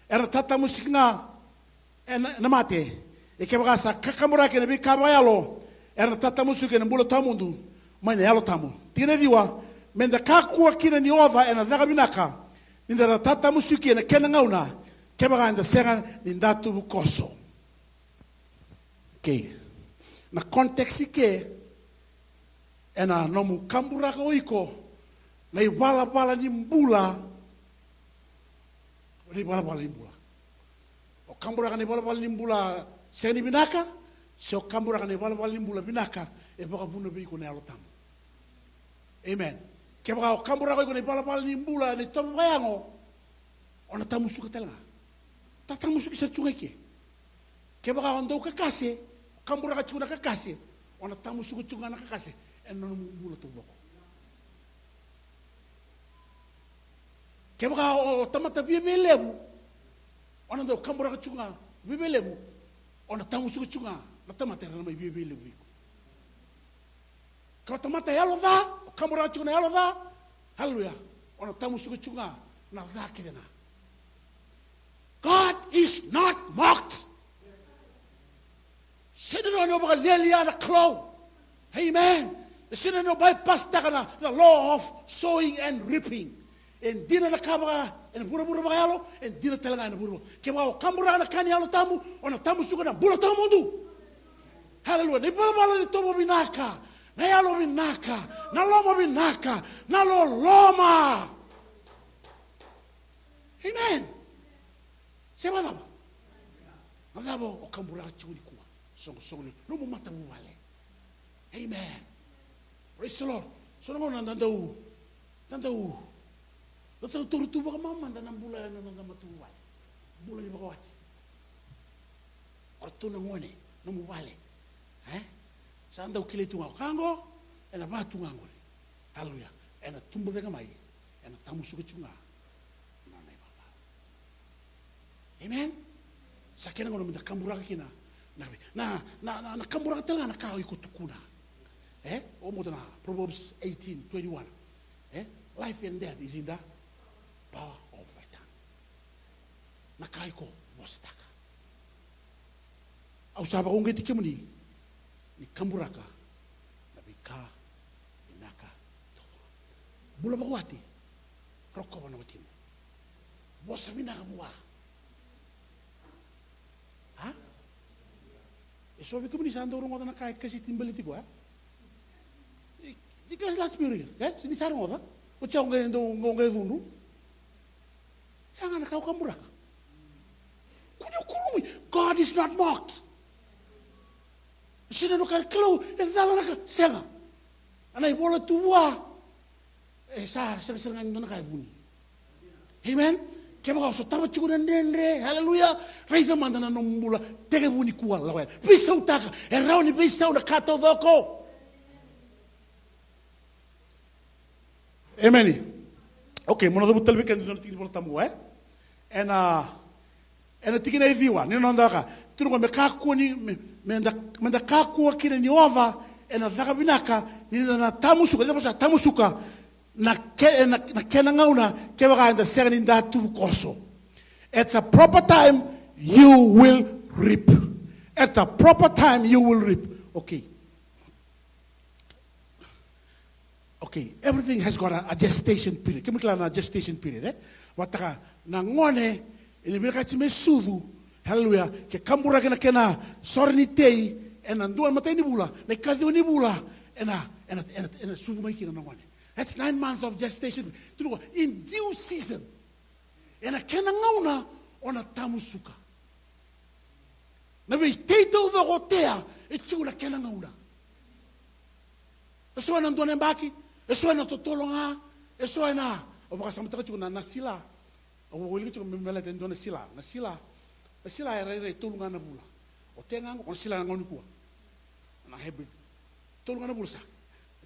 era na tatamusuki ga ena, na mate. Ia kevaka sa kakaburaki ena veika vakayalo, era na tatamusuki ena bula tawamudu mai na Yalo Tabu. Tikina e ciwa, meda kakua kina ni oca ena caka vinaka, ni da na tatamusuki ena kena gauna, kevaka eda sega ni da tuvukoso. Okay. Na context i ke, ena nomu kaburaka o iko na ivalavala ni bula, na ivalavala ni bula. O kaburaka na ivalavala ni bula sega ni vinaka, se o kaburaka na ivalavala ni bula vinaka e vakavuna vei iko na Yalo Tabu. Amen. Kevaka o kaburaka o iko na ivalavala ni bula na itovo vakayago, o na tamusuka tale ga. Tatamusuki sara tu ga i ke. Kevaka o dau kakase, o kaburaka tiko na kakase, o na tamusuka tiko ga na kakase ena nomu bula taucoko. Kevaka o tamata viavialevu, o na dau kaburaka tiko ga viavialevu, o na tamusuka tiko ga na tamata era na mai viavialevu vei iko. Ka o tamata yalo ca, o kaburaka tiko na yalo ca, haleluya, o na tamusuka tiko ga na ca kece ga. God is not mocked. Sega ni rawa ni o vakalialia na Kalou. Amen. E sega ni o bypass-taka na the law of sowing and reaping. E dina na ka vaka, ena vuravura vakayalo, e dina tale ga ena vuravura. Kevaka o kaburaka na ka ni Yalo Tabu, o na tamusuka na bula tawamudu. Haleluya. Na ivalavala ni tovo vinaka, na yalo vinaka, na loma vinaka, na loloma. Amen. Se vakacava? Na cava o kaburaka tiko nikua? Soqosoqo ni nomu matavuvale. Amen. Praise the Lord. So na gauna da dau, da dau, da dau taura tu vakamamada na bula ena noda matavuvale. Bula ni vakawati. O ratou na gone, nomu vale. E? Sa dau kilai tu ga o ka qo, ena va tu ga qori. Haleluya. Ena tubu cake mai, ena tamusuka tiko ga na nona ivalavala. Amen. Sa kena gauna meda kaburaka kina na, na, na, na, na kaburaka tale ga na ka o iko tukuna. E? O moto na Proverbs eighteen twenty-one. E? Life and death is in the power of the tongue. Na ka iko vosataka. Au sa vakauqeti kemuni ni kaburaka na veika vinaka taucoko. Bula vakawati, rokova na watimu. Vosa vinaka vua. A? E so vei kemuni sa dau rogoca na ka e kaseti baleti iko, a? E, e class last period, e? Ni sa rogoca? Oti au qai dau, au qai cudru. Yaga na ka o kaburaka. Kua ni o kurumui. God is not mocked. Sega ni o kaya na Kalou e cala na ka, sega. Ana ivola tu vua. E sa sega sega ga ni dua na ka e vuni. Amen. Kevaka o sotava tiko na dredre, haleluya. Raica mada na nomu bula, tekivu nikua, lako yani. Veisautaka, e rawa ni veisau na ka taucoko. Emeni. Okay, mo na cavuta tale vei keda e dua na tiki ni Vola Tabu, e? Ena, ena tikina e ciwa, ni na noda ka. Tukuna me kakua ni, me, me da, me da kakua kina ni oca ena caka vinaka, ni da na tamusuka, ni da vosa tamusuka, na ke-, na, na kena gauna, kevaka eda sega ni da tuvukoso. At the proper time, you will reap. At the proper time, you will reap. Okay. Okay, everything has got a, a gestation period. Kemuni kila na gestation period, e? Vataka na gone, ena vinakati me sucu, haleluya, ke kaburaki na kena sore ni tei, ena dua na matai ni vula, na ikaciwa ni vula, ena, ena, ena, ena sucu mai kina na gone. That's nine months of gestation. Tukuna, in due season. Ena kena gauna, o na tamusuka. Na veitei taucoko o tea, e tiko na kena gauna. E so ena dua na yabaki, e so ena totolo ga, e so ena, au vakasamataka tiko na, na sila. Au wilika tiko me baleta e dua na sila. Na sila, na sila e rairai tolu ga na vula. O tea ga qo, o na sila na gauna nikua. Na hybrid. Tolu ga na vula sa.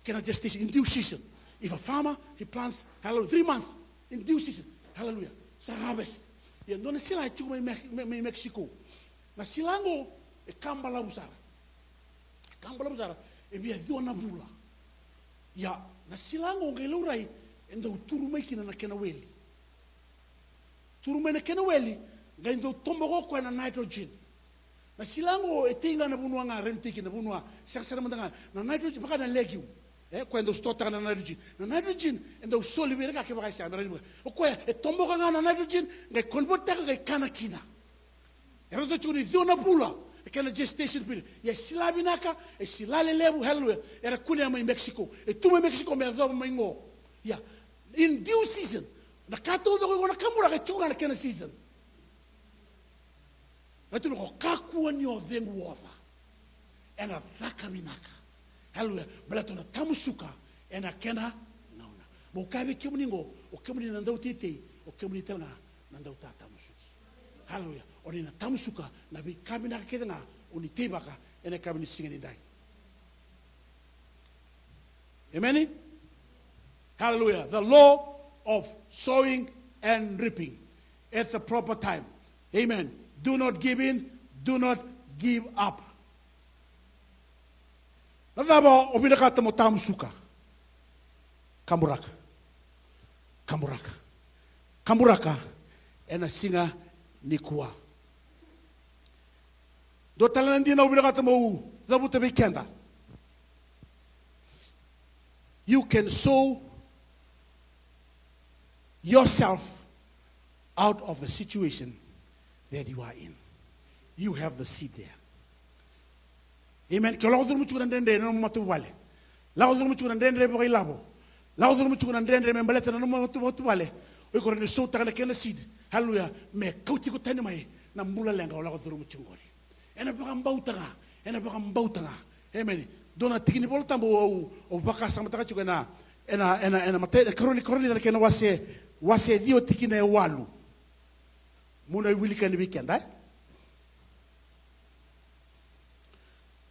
Kena gestation, in due season. If a farmer, he plants, hallelujah, three months, in due season. Hallelujah. Sa harvest. Ia, dua na sila e tiko mai Mex-, mai, mai Mexico. Na sila qo, e ka balavu sara. E ka balavu sara, e via ciwa na vula. Ia, na sila qo qai laurai, e dau turu mai kina na kena weli. Turu mai na kena weli, qai dau toboka o koya na nitrogen. Na sila qo e tei ga na vanua ga, rawa ni tei kina na vanua, sega sara mada ga. Na nitrogen, vaka na legume. E, koya e dau sotaka na nitrogen. Na nitrogen, e dau soli vei ira ga kevaka e sega, me rawa ni vaka. O koya, e toboka ga na nitrogen, qai convert-taka, qai kana kina. Era dau tiko ni ciwa na vula, e kena gestation period. Ia e sila vinaka, e sila lelevu, hallelujah. Era kunea mai Mexico. E tu mai Mexico, me yacova mai qo. Ia, in due season. Na ka taucoko iko na kaburaka, e tiko ga na kena season. Na tukuna o kakua ni o cegu oca. Ena caka vinaka. Hallelujah. Baleta o na tamusuka ena kena gauna. Meu kaya vei kemuni qo, o kemuni na dauteitei, o kemuni tale ga na dautatamusuki. Hallelujah. O ni na tamusuka na veika vinaka kece ga o ni teivaka ena yakavi ni siga nidai. Amen. Hallelujah. The law of sowing and reaping at the proper time. Amen. Do not give in, do not give up. Na cava o vinakata mo tamusuka? Kaburaka. Kaburaka. Kaburaka ena siga nikua. Dua tale na dina au vinakata meu cavuta vei keda. You can sow yourself out of the situation that you are in. You have the seed there. Amen. Ke o lako curuma tiko na dredre ena nomu matavuvale. Lako curuma tiko na dredre vakailavo. Lako curuma tiko na dredre me baleta na nomu matavuvale. O iko rawa ni soutaka na kena seed. Hallelujah. Me kauti iko tani mai na bula leqa o lako curuma tiko qori. Ena vakabauta ga, ena vakabauta ga. Amen. Dua na tiki ni Vola Tabu au, au vakasamataka tiko ena, ena, ena, ena matai, na karua ni Korinica na kena wase, wase ciwa tikina e walu. Meu na wilika yani vei keda, e?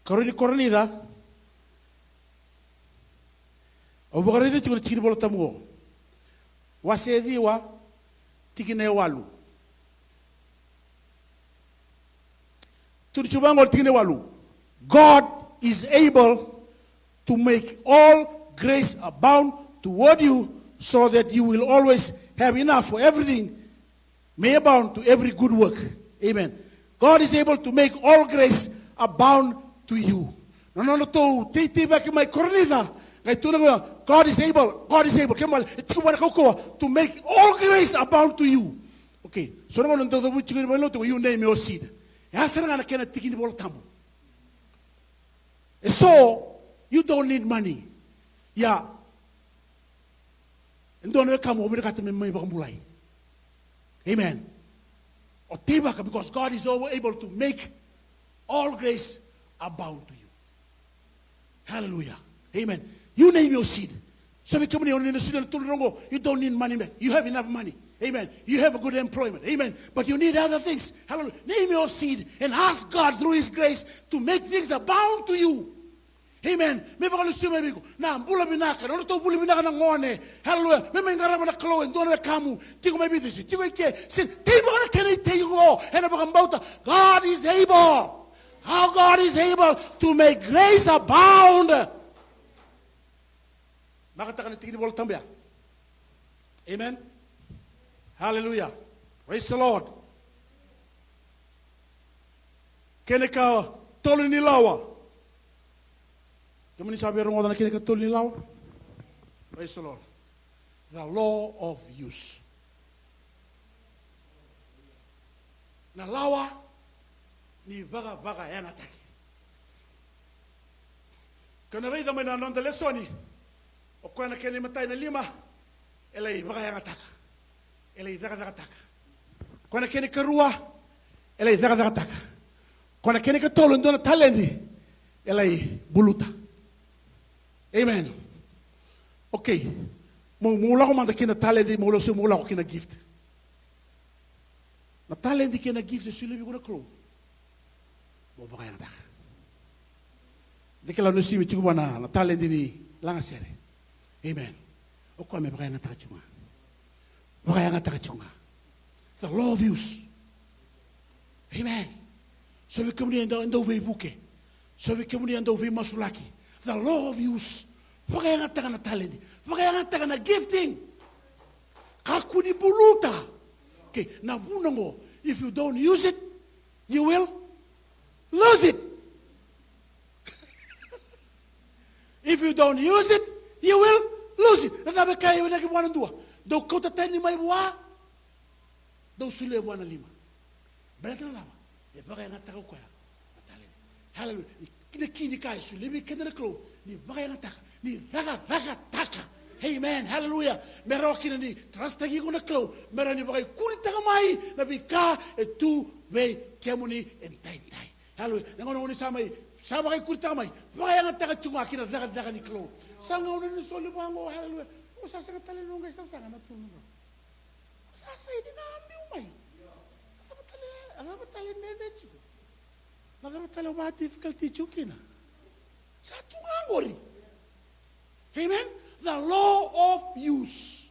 Karua ni Korinica, au vakaraica tiko na tiki ni Vola Tabu qo. Wase ciwa, tikina e walu. Tukuna tiko vaqo na tikina e walu. God is able to make all grace abound toward you, so that you will always have enough for everything may abound to every good work. Amen. God is able to make all grace abound to you. Na nodratou teiteivaki mai Korinica, qai tukuna vaqo, God is able, God is able. Kena ibalebale, e tiko vua na kaukauwa, to make all grace abound to you. Okay. So na gauna dau cavuti tiko ni vale, you name your seed. E a sara ga na kena tiki ni Vola Tabu. E so, you don't need money. Ia, e dua na wekamu o vinakata me mai vakabulai. Amen. O teivaka, because God is able to make all grace abound to you. Hallelujah. Amen. You name your seed. Some of you, you don't need money, man. You don't need money, man. You have enough money. Amen. You have a good employment. Amen. But you need other things. Hallelujah. Name your seed and ask God through His grace to make things abound to you. Amen. Me vakalusi mai vei iko na bula vinaka, na nodratou vuli vinaka na gone. Hallelujah. Me mai qarava na Kalou e dua na wekamu. Tiko mai Viti, tiko i ke. Sin, teivaka na kena itei oqo ena vakabauta. God is able. How God is able to make grace abound. Vakataka na tiki ni Vola Tabu ya. Amen. Hallelujah. Praise the Lord. Kena ikatolu ni lawa. Kemuni sa via rogoca na kena ikatolu ni lawa? Praise the Lord. The law of use. Na lawa ni vakavakayagataki. Ke o na raica mai na noda lesoni, o koya na kena imatai na lima, e lai vakayagataka, e lai cakacakataka. O koya na kena ikarua, e lai cakacakataka. O koya na kena ikatolu, e dua na taledi, e lai buluta. Amen. Okay. Mo, mo lako mada kina taledi, mo lako, mo lako kina gift. Na taledi kei na gift e solia vei iko na Kalou, mo vakayagataka. De kila ni simi tiko vua na, na taledi ni lagasere. Amen. O koya me vakayagataka tiko ga. Vakayagataka tiko ga. The law of use. Amen. So vei kemuni e dau, e dau veivuke. So vei kemuni e dau veimasulaki. The law of use. Vakayagataka na taledi. Vakayagataka na gifting. Kakua ni buluta. Okay, na vuna oqo, if you don't use it, you will lose it. If you don't use it, you will lose it. Na cava e kaya e vinaka vua na dua? Dou kauta tani mai vua, dou solia vua na lima. Baleta na cava? E vakayagataka o koya na taledi. Hallelujah. Ni, ni kini ka e solia vei keda na Kalou, ni vakayagataka, ni cakacakataka. Amen. Hallelujah. Me rawa kina ni trustaki iko na Kalou, me rawa ni vakaikuritaka mai na veika e tu vei kemuni edaidai. Hallelujah. Na gauna ni sa mai, sa vakaikuritaka mai, vakayagataka tiko ga kina cakacaka ni Kalou. Sa gauna ni soli vaqo, hallelujah. O sa sega tale ni noqu sasaga na tolu na drau. Sa, sa ini ga biu mai. Na cava tale, na cava tale nene tiko? Na cava tale o va difficulty tiko kina? Sa tu ga qori. Amen. The law of use.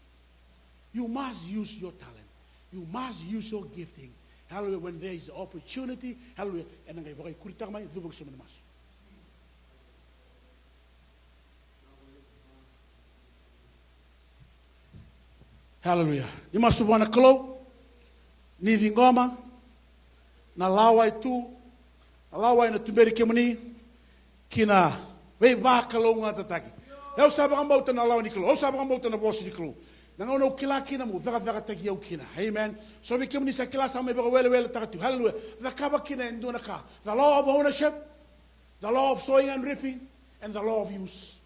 You must use your talent. You must use your gifting. Hallelujah. When there is opportunity, hallelujah. Ena qai vakaikuritaka mai, cuva ki soma ni masu. Hallelujah. Ni masu vua na Kalou, ni ciqoma na lawa e tu, na lawa ena tuberi kemuni ki na veivakalougatataki. Au sa vakabauta na lawa ni Kalou, au sa vakabauta na vosa ni Kalou. Na gauna au kila kina, mo cakacakataki au kina. Amen. So vei kemuni sa kila sa mai vakaweleweletaka tu. Hallelujah. Cakava kina e dua na ka. The law of ownership, the law of sowing and reaping, and the law of use.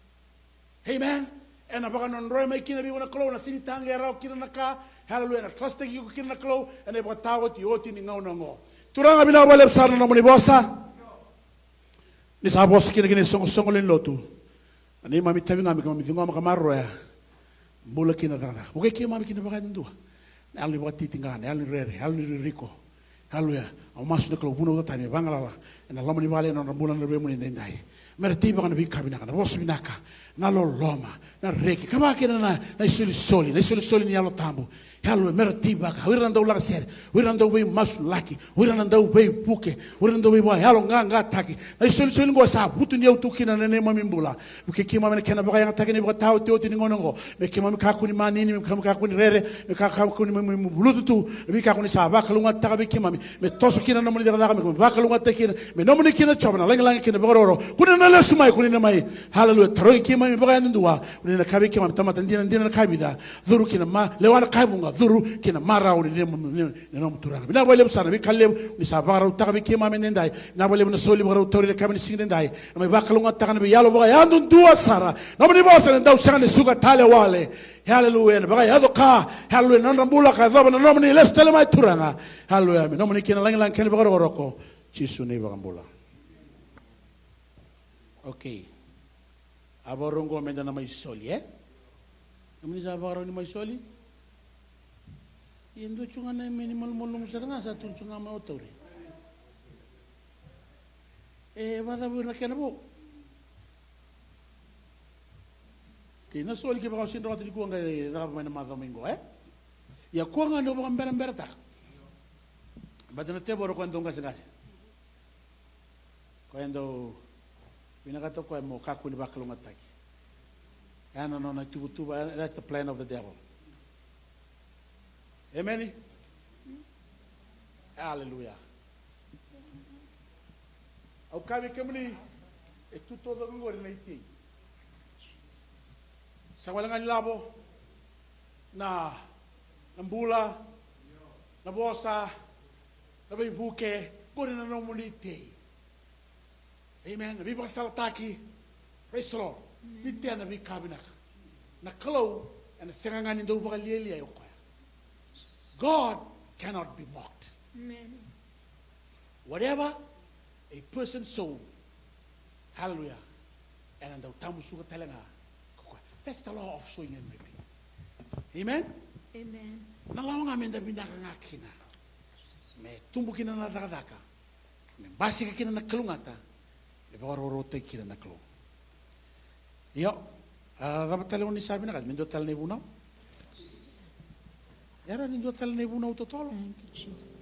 Amen. Ena vakanodroya mai kina vei iko na Kalou, na sega ni taqe rawa kina na ka. Hallelujah. Ena trustaki iko kina na Kalou ena ivakataotioti ni gauna oqo. Turaga, vinaka vakalevu sara na nomuni vosa. Ni sa vosa kina kina isoqosoqo lewe ni lotu. Na neimami tavi ga me keimami ciqoma ka maroroya. Bula kina cakacaka. Vukei keimami kina vakayadudua. Na yalo ni vakatitiqa, na yalo ni rere, yalo ni ririko. Hallelujah. Au masu na Kalou, vunauca tani me vagalala ena loma ni vale, ena nodra bula na luvemuni edaidai. Me ra teivaka na veika vinaka, na vosa vinaka, na loloma, na reki, ka vaka kina na, na isolisoli, na isolisoli ni Yalo Tabu. Hallelujah. Me ra teivaka, o ira na dau lagasere, o ira na dau veimasulaki, o ira na dau veivuke, o ira na dau veivakayaloqaqataki. Na isolisoli oqo sa vutuniyau tu kina na neimami bula. Vukei keimami ena kena vakayagataki na ivakataotioti ni gauna oqo. Me keimami kakua ni manini, me keimami kakua ni rere, me kakua ni, me, me, me bulutu tu na veika ko ni sa vakalougatataka vei keimami. Me toso kina na nomuni cakacaka, me keimami vakalougatataki kina, me nomuni kina Jiova na lagilagi kei na vakarokoroko. Kua ni lesu mai, ko ni na mai, haleluya, tarogi keimami vakayadudua. O ni na kaya vei keimami, tamata dina, dina na ka e vica. Curu ki na ma, lewa na ka e vuqa, curu ki na marau ni nomu, ni, ni nomu Turaga. Vinaka vakalevu sara na veika levu ni sa vakarautaka vei keimami edaidai. Vinaka vakalevu na soli vakarau tauri ena yakavi ni siga edaidai. Na mai vakalougatataka na veiyalo vakayadudua sara. Nomuni vosa na dau sega ni suka tale wale. Haleluya, na vakayaco ka. Haleluya, na nodra bula ka yacova na nomuni lesu tale mai Turaga. Haleluya, me nomuni kina na lagilagi kei na vakarokoroko. Jisu na iVakabula. Okay. A vakarau oqo meda na mai soli, e? Kemuni sa vakarau ni mai soli? Ia dua tu ga na emeni malumalumu sara ga sa tu tu ga mai o tauri. E vakacava na kena vo? Kei na soli kevaka o sega ni rawata nikua qai cakava mai na macawa mai qo, e? Ia kua ga ni o vakaberaberataka. Baleta na tevoro koya dau qaseqase. Koya dau vinakata o koya mo kakua ni vakalougatataki. Ena nona ituvatuva, that's the plan of the devil. Emeni? Aleluya. Au kaya vei kemuni, e tu taucoko qori na itei. Sa wale ga ni lavo, na, na bula, na vosa, na veivuke, qori na nomuni itei. Amen. Na veivakasalataki. Praise the Lord. Ni tea na veika vinaka. Na Kalou ena sega ga ni dau vakalialiai o koya. God cannot be mocked. Amen. Whatever a person sow, hallelujah, ena dau tamusuka tale ga ko koya. That's the law of sowing and reaping. Amen. Amen. Na lawa ga meda vinaka ga kina, me tubu kina na cakacaka, me basika kina na kalougata, me vakarokorokotaki kina na Kalou. Io, a cava tale o ni sa vinakata me dua tale na ivunau? Era ni dua tale na ivunau totolo. Thank you, Jesus.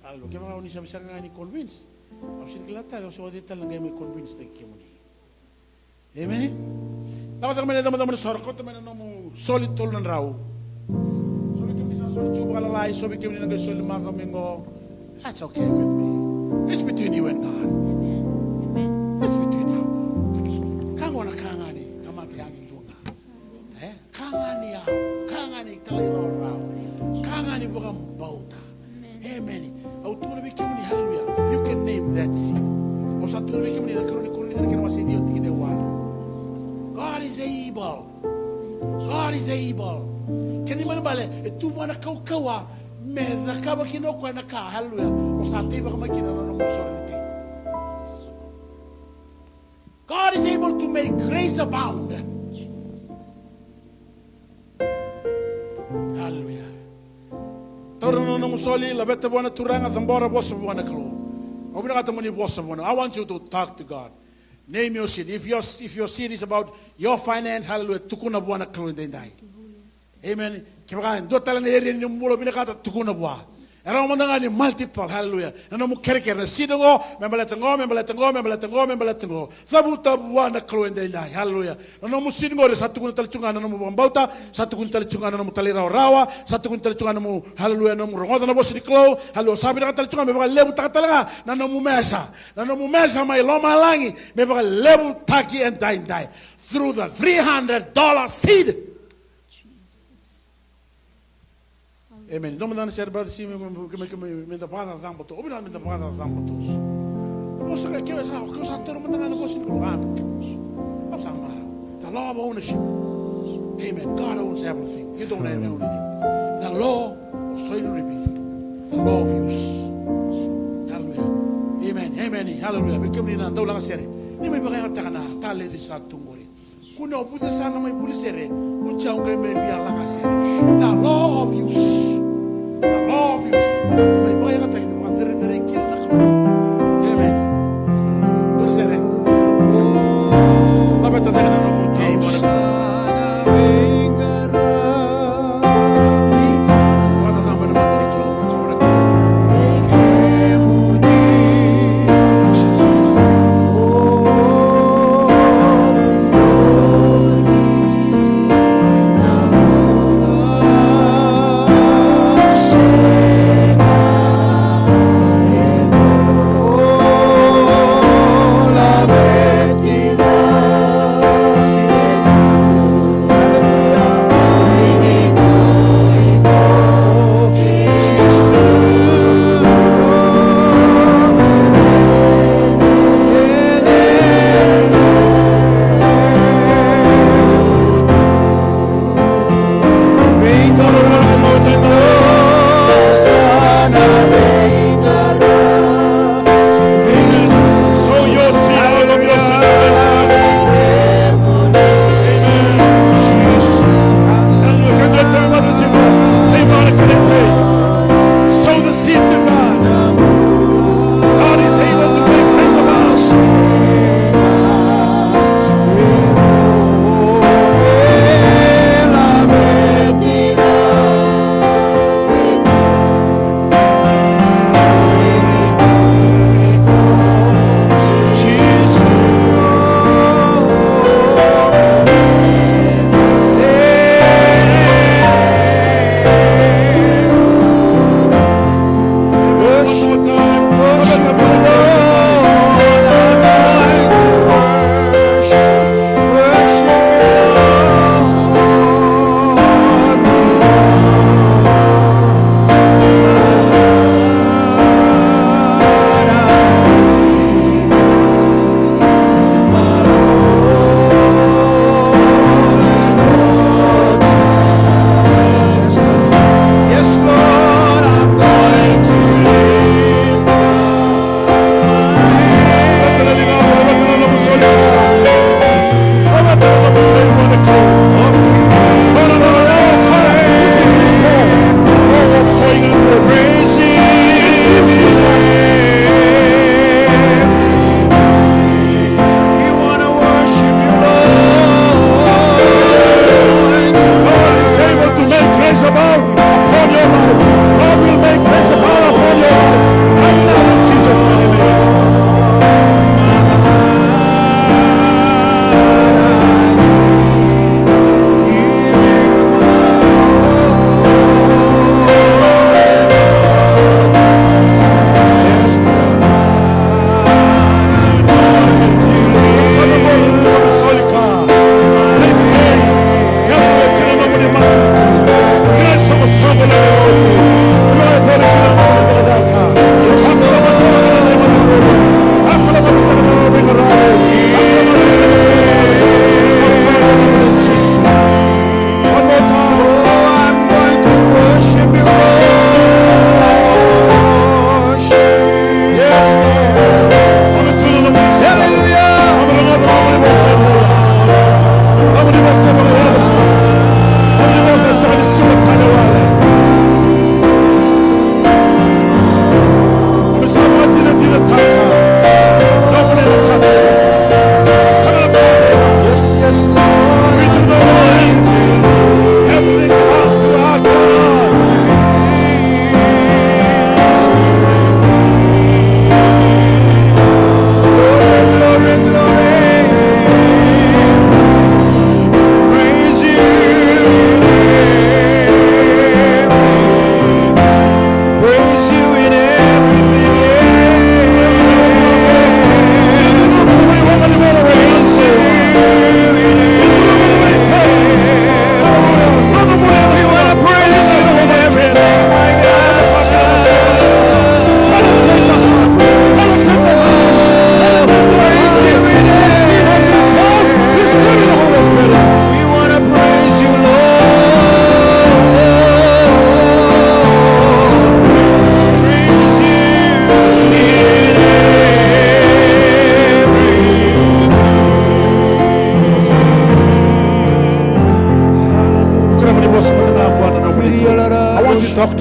Alo, kevaka o ni sa sega ga ni convince, au sega ni kila tale, au sa oti tale na qai mai convince taki kemuni. Amen. Lako cake mai na icabocabo ni soro, kauta mai na nomu soli tolu na drau. So vei kemuni sa soli tiko vakalalai, so vei kemuni na qai soli macawa mai qo. That's okay with me. It's between you and God. Amen. Amen. That's between you. Ka qo na ka ga ni tamata yadudua ga. E? Ka ga ni yau, ka ga ni talairawarawa, ka ga ni vakabauta. Amen. Amen. Au tukuna vei kemuni, hallelujah. You can name that seed. Au sa tukuna vei kemuni na ikarua ni Korinica na kena wase ciwa tikina e walu. God is able. God is able. Kena ibalebale, e tu vua na kaukauwa me cakava kina o koya na ka, hallelujah. O sa teivaka mai kina na nomu soro ni tei. God is able to make grace abound. Hallelujah. Taura na nomu soli, laveta vua na Turaga, cabora, vosa vua na Kalou. Au vinakata mo ni vosa vua na, I want you to talk to God. Name your seed. If your, if your seed is about your finance, hallelujah, tukuna vua na Kalou edaidai. Amen. Kevaka e dua tale na area ni nomu bula o vinakata, tukuna vua. E rawa mada ga ni multiple, hallelujah. Na nomu kerekere, na seed qo, me baleta qo, me baleta qo, me baleta qo, me baleta qo. Cavuta vua na Kalou edaidai, hallelujah. Na nomu seed qori sa tukuna tale tu ga na nomu vakabauta, sa tukuna tale tu ga na nomu talairawarawa, sa tukuna tale tu ga na nomu, hallelujah, nomu rogoca na vosa ni Kalou, hallelujah. Sa vinakata tale tu ga me vakalevutaka tale ga na nomu mesa, na nomu mesa mai lomalagi, me vakalevutaki edaidai through the three hundred dollar seed. Amen. Dua mada na sere, brother, si me, me, me, me, me da vakacacaba tu. Au vinakata me da vakacacaba tu. Au sa, ke sa, ke sa toro mada ga na vosa ni Kalou. Au sa marau. The law of ownership. Amen. God owns everything. You don't own anything. The law of soil reaping. The law of use. Hallelujah. Amen. Amen. Hallelujah. Vei kemuni na dau laga sere, ni mai vakayagataka na taledi sa tu qori. Kua ni o vucesa na mai vuli sere, oti au qai mai via laga sere. The law of use. The law of use. Mai vakayagataki ni vakacerecerei kina na Kalou. Amen. Vuli sere. Laveta cake na nomu tei.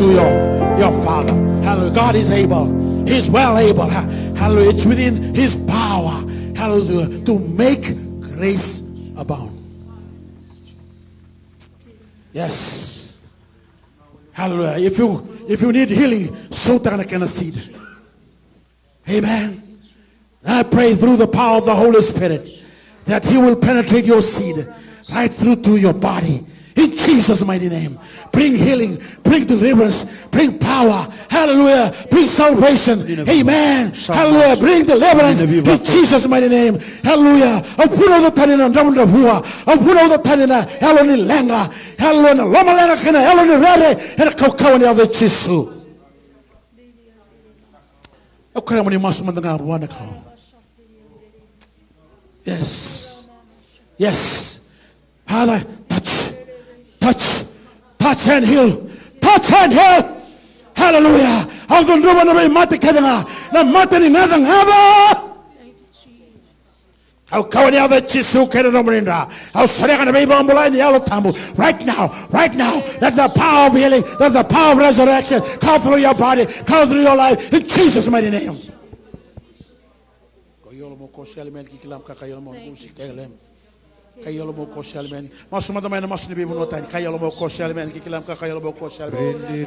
to your, your Father. Hallelujah. God is able. He's well able. Ha-, hallelujah. It's within His power. Hallelujah. To make grace abound. Yes. Hallelujah. If you, if you need healing, sotaka na kena seed. Amen. And I pray through the power of the Holy Spirit that He will penetrate your seed right through to your body. In Jesus' mighty name. Bring healing, bring deliverance, bring power. Hallelujah. Bring salvation. Amen. Hallelujah. Bring deliverance in Jesus' mighty name. Hallelujah. Au vunauca tani na dravudravua. Au vunauca tani na yalo ni leqa. Hallelujah. Na lomaleqa kei na yalo ni rere. Ena kaukauwa ni yaca i Jisu. Au kerea mo ni masu mada ga vua na Kalou. Yes. Yes. Father, touch. Touch. Touch and heal. Touch and heal. Hallelujah. Au cudruva na veimate kece ga. Na mate ni gacagaca. Au kawa ni yaca i Jisu kei na nomuni dra. Au sereka na veivakabulai ni Yalo Tabu. Right now, right now. Let the power of healing, let the power of resurrection come through your body, come through your life. In Jesus' mighty name. Masu mada mai na masu ni veivanua tani.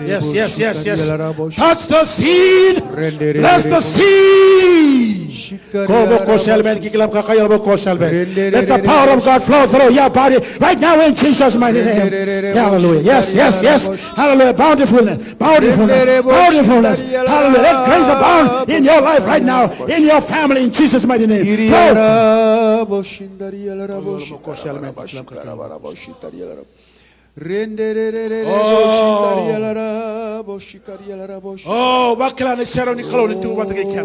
Yes, yes, yes, yes. Touch the seed. Bless the seed. Let the power of God flow through your body right now in Jesus' mighty name. Hallelujah. Yes, yes, yes. Hallelujah. Bountifulness. Bountifulness. Bountifulness. Hallelujah. Let grace abound in your life right now, in your family, in Jesus' mighty name. Flow. Oh, vakila na isere ni Kalou ni tu vata kei keda.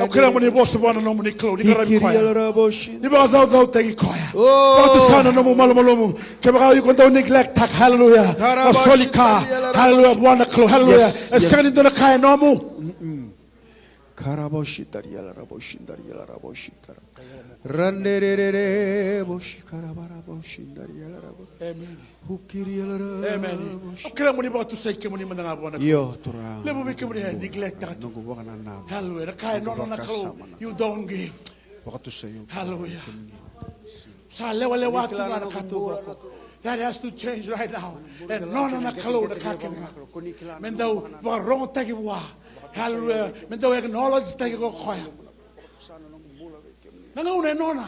Au kerea mo ni vosa vua na nomuni Kalou, ni qaravi koya, ni vakacaucautaki koya. Vakatusa na nomu malumalumu. Kevaka iko dau neglect-taka, hallelujah, na soli ka, hallelujah, vua na Kalou, hallelujah. E sega ni dua na ka e nomu. Amen. Au kerea mo ni vakatusai kemuni mada ga vua na Kalou. Levu vei kemuni e neglect-taka tu. Hallelujah. Na ka e nona na Kalou, you don't give. Hallelujah. Sa lewalewa tu ga na ka taucoko. That has to change right now. E nona na Kalou na ka kece ga. Me dau vakarogotaki vua. Hallelujah. Me dau acknowledge-taki ko koya. Na gauna e nona.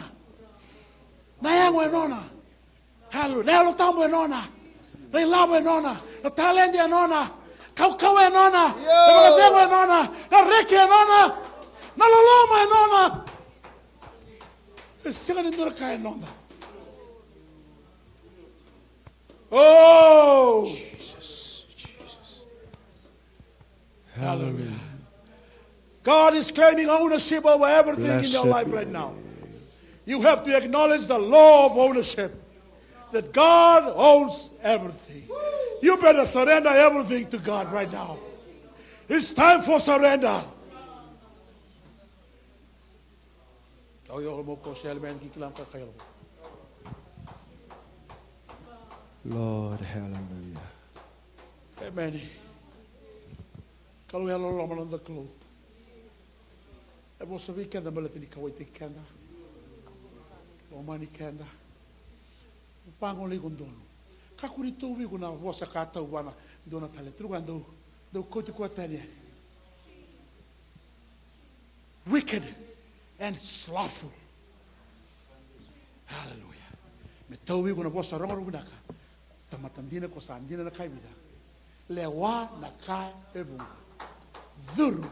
Na yago e nona. Hallelujah. Na Yalo Tabu e nona. Na ilavo e nona. Na taledi e nona. Kaukauwa e nona. Na vakacegu e nona. Na reki e nona. Na loloma e nona. E sega ni dua na ka e noda. Oh! Jesus, Jesus. Hallelujah. God is claiming ownership over everything in your life right now. You have to acknowledge the law of ownership, that God owns everything. You better surrender everything to God right now. It's time for surrender. Lord, hallelujah. Amen. Kalou e yalololoma na noda Kalou. E vosa vei keda baleta ni kauwaitaki keda, lomani keda. Vagolei iko donu. Kakua ni tauvi iko na vosa ka tau vua na dua na tale. Tukuna dou, dou kauti koya tani yani. Wicked and slothful. Hallelujah. Me tauvi iko na vosa rogorogo vinaka. Tamata dina ko sa dina na ka e vica. Lewa na ka e vuqa. Curu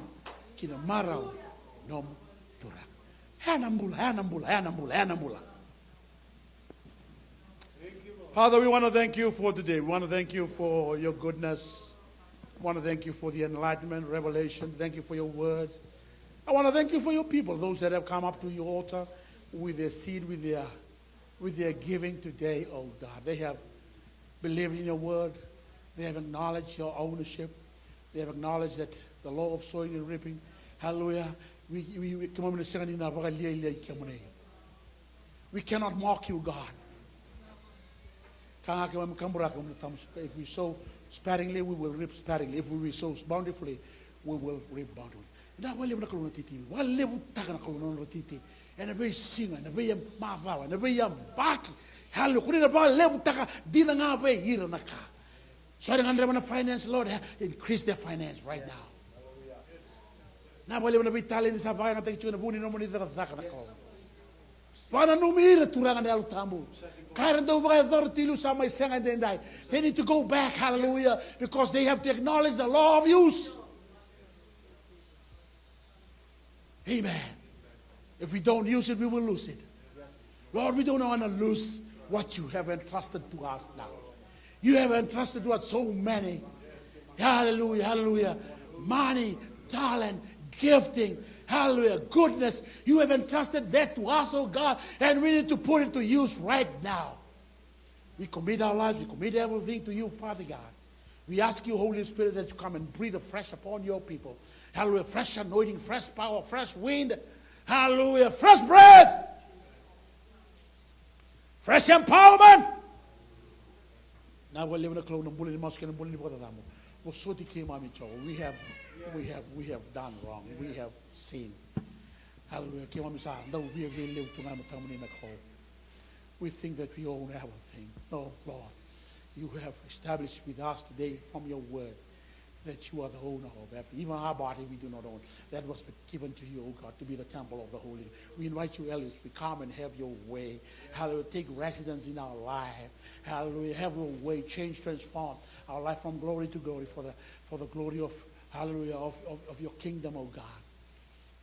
ki na marau nomu turaga. Ena bula, ena bula, ena bula, ena bula. Father, we want to thank you for today. We want to thank you for your goodness. I want to thank you for the enlightenment, revelation. Thank you for your word. I want to thank you for your people, those that have come up to your altar with their seed, with their, with their giving today, oh God. They have believed in your word. They have acknowledged your ownership. They have acknowledged that the law of sowing and reaping. Hallelujah. We, we, we, keimami na sega ni na vakalialiai kemuni. We cannot mock you, God. Ka ga keimami kaburaka, keimami na tamusuka. If we sow sparingly, we will reap sparingly. If we sow bountifully, we will reap bountifully. Vinaka vakalevu na Kalou na titi. Vakalevutaka na Kalou na nodra titi. Ena veisiga, ena veimacawa, ena veiyabaki. Hallelujah. Ko ni na vakalevutaka dina ga vei ira na ka. So ira ga dreva na finance, Lord, ha-, increase their finance right now. Vinaka vakalevu na veitaledi sa vakayagataki tiko ena vuku ni nomuni cakacaka na Kalou. Vakananumi ira Turaga na Yalo Tabu. Ka era dau vakayacora tu i liu sa mai sega edaidai. They need to go back, hallelujah, because they have to acknowledge the law of use. Amen. If we don't use it, we will lose it. Lord, we don't want to lose what you have entrusted to us now. You have entrusted to us so many. Hallelujah, hallelujah. Money, talent, gifting, hallelujah, goodness. You have entrusted that to us, oh God, and we need to put it to use right now. We commit our lives, we commit everything to you, Father God. We ask you, Holy Spirit, that you come and breathe afresh upon your people. Hallelujah. Fresh anointing, fresh power, fresh wind. Hallelujah. Fresh breath. Fresh empowerment. Vinaka vakalevu na Kalou na bula ni masu kei na bula ni vakacacabo. Vosoti keimami, Jehovah. We have, we have, we have done wrong. We have sinned. Hallelujah. Keimami sa dau viavialevu tu ga e matamuni na Kalou. We think that we own everything. No, Lord. You have established with us today from your word that you are the owner of everything. Even our body we do not own. That was given to you, O God, to be the temple of the Holy. We invite you, Holy Spirit, come and have your way. Hallelujah. Take residence in our life. Hallelujah. Have your way. Change, transform our life from glory to glory for the, for the glory of, hallelujah, of, of, of your kingdom, O God.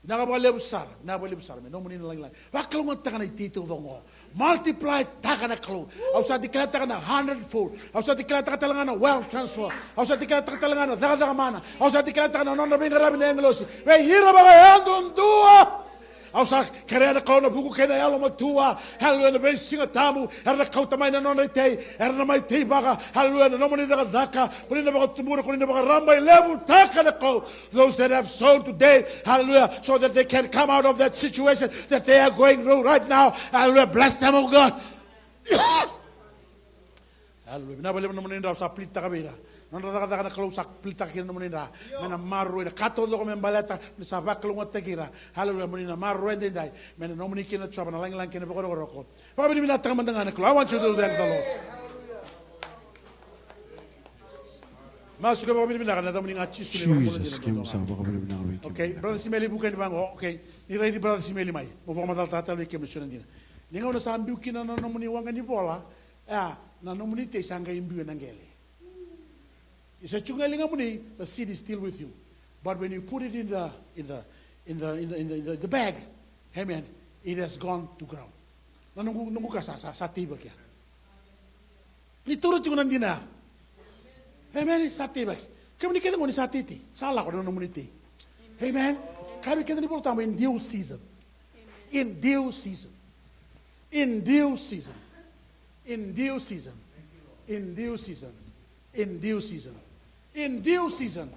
Vinaka vakalevu sara, vinaka vakalevu sara me nomuni na lagilagi. Vakalougatataka na itei taucoko oqo. Multiply taka na Kalou. Au sa declare taka na hundred fold. Au sa declare taka tale ga na wealth transfer. Au sa declare taka tale ga na cakacaka mana. Au sa declare taka na nodra veiqaravi na agilosi vei ira vakayadudua. Au sa kerea na Kalou na vuku kei na yalomatua. Hallelujah, na veisiga tabu era na kauta mai na nodra itei, era na mai teivaka. Hallelujah, na nomuni cakacaka. Ko ni na vakatubura, ko ni na vakarabailevutaka na Kalou. Those that have sown today, hallelujah, so that they can come out of that situation that they are going through right now. Hallelujah, bless them, oh God. Hallelujah. Vinaka vakalevu na nomuni dra, au sa pilitaka vei ira. Nodra cakacaka na Kalou sa pilitaka kina na nomuni dra. Me na maroroi na ka taucoko me baleta ni sa vakalougatataki ira. Hallelujah, mo ni na maroroi edaidai. Me na nomuni kina na Jiova na lagilagi kei na vakarokoroko. Vakavinavinakataka mada ga na Kalou. I want you to thank the Lord. Masu ka vakavinavinaka na yacamuni ga Jisu ni vakabula dina. Jesus, keimami sa vakavinavinaka vei kemuni. Okay, Brother Simeli, vuka ni vaqo. Okay, ni raici Brother Simeli mai. Mo vakamacalataka tale vei kemuni so na dina. Ni gauna sa biu kina na nomuni waqa ni vola, e, na nomuni tei sa qai biu ena qele. E sa tu ga e ligamuni, the seed is still with you. But when you put it in the, in the, in the, in the, in the, in the, the bag, amen, it has gone to ground. Na noqu, noqu ka sa, sa, sa teivaki ya. Ni taura tiko na dina ya. Amen, sa teivaki. Kemuni kece qo ni sa teitei, sa lako na nomuni tei. Amen. Kaya vei keda na iVola Tabu, in due season. In due season. In due season. In due season. In due season. In due season. In due season.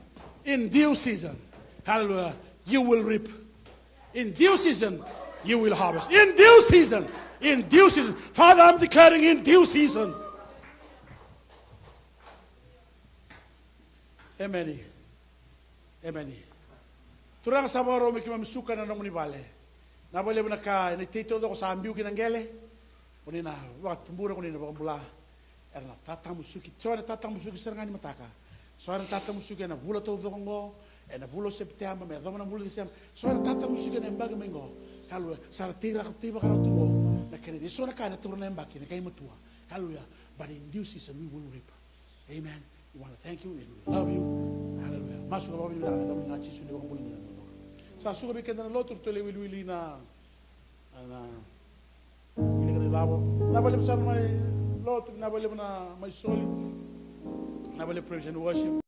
In due season. Hallelujah. You will reap. In due season, you will harvest. In due season. In due season. Father, I'm declaring in due season. Amen. Amen. Turaga, sa vakarau me keimami suka na nomuni vale. Vinaka vakalevu na ka, ena itei taucoko sa biu ki na qele. Ko ni na vakatubura, ko ni na vakabula. Era na tatamusuki. So era na tatamusuki sara ga ni mataka. So era na tatamusuki ena vula taucoko oqo, ena vula o Sepiteba me yacova na vula o Tiseba. So era na tatamusuki ena yabaki mai oqo. Hallelujah. Sa ra teiraka, tei vakarau tu oqo. Na kena, e so na ka ena taura na yabaki, na ka imatua. Hallelujah. But in due season we will reap. Amen. We wanna thank you and we love you. Hallelujah. Masu ka vakavinavinaka na yacamuni ga Jisu ni vakabula dina. Sa suka vei keda na lotu, ratou lai wiliwili na, na, wili ka na ilavo. Vinaka vakalevu sara mai lotu, vinaka vakalevu na mai soli. Vinaka vakalevu praise and worship.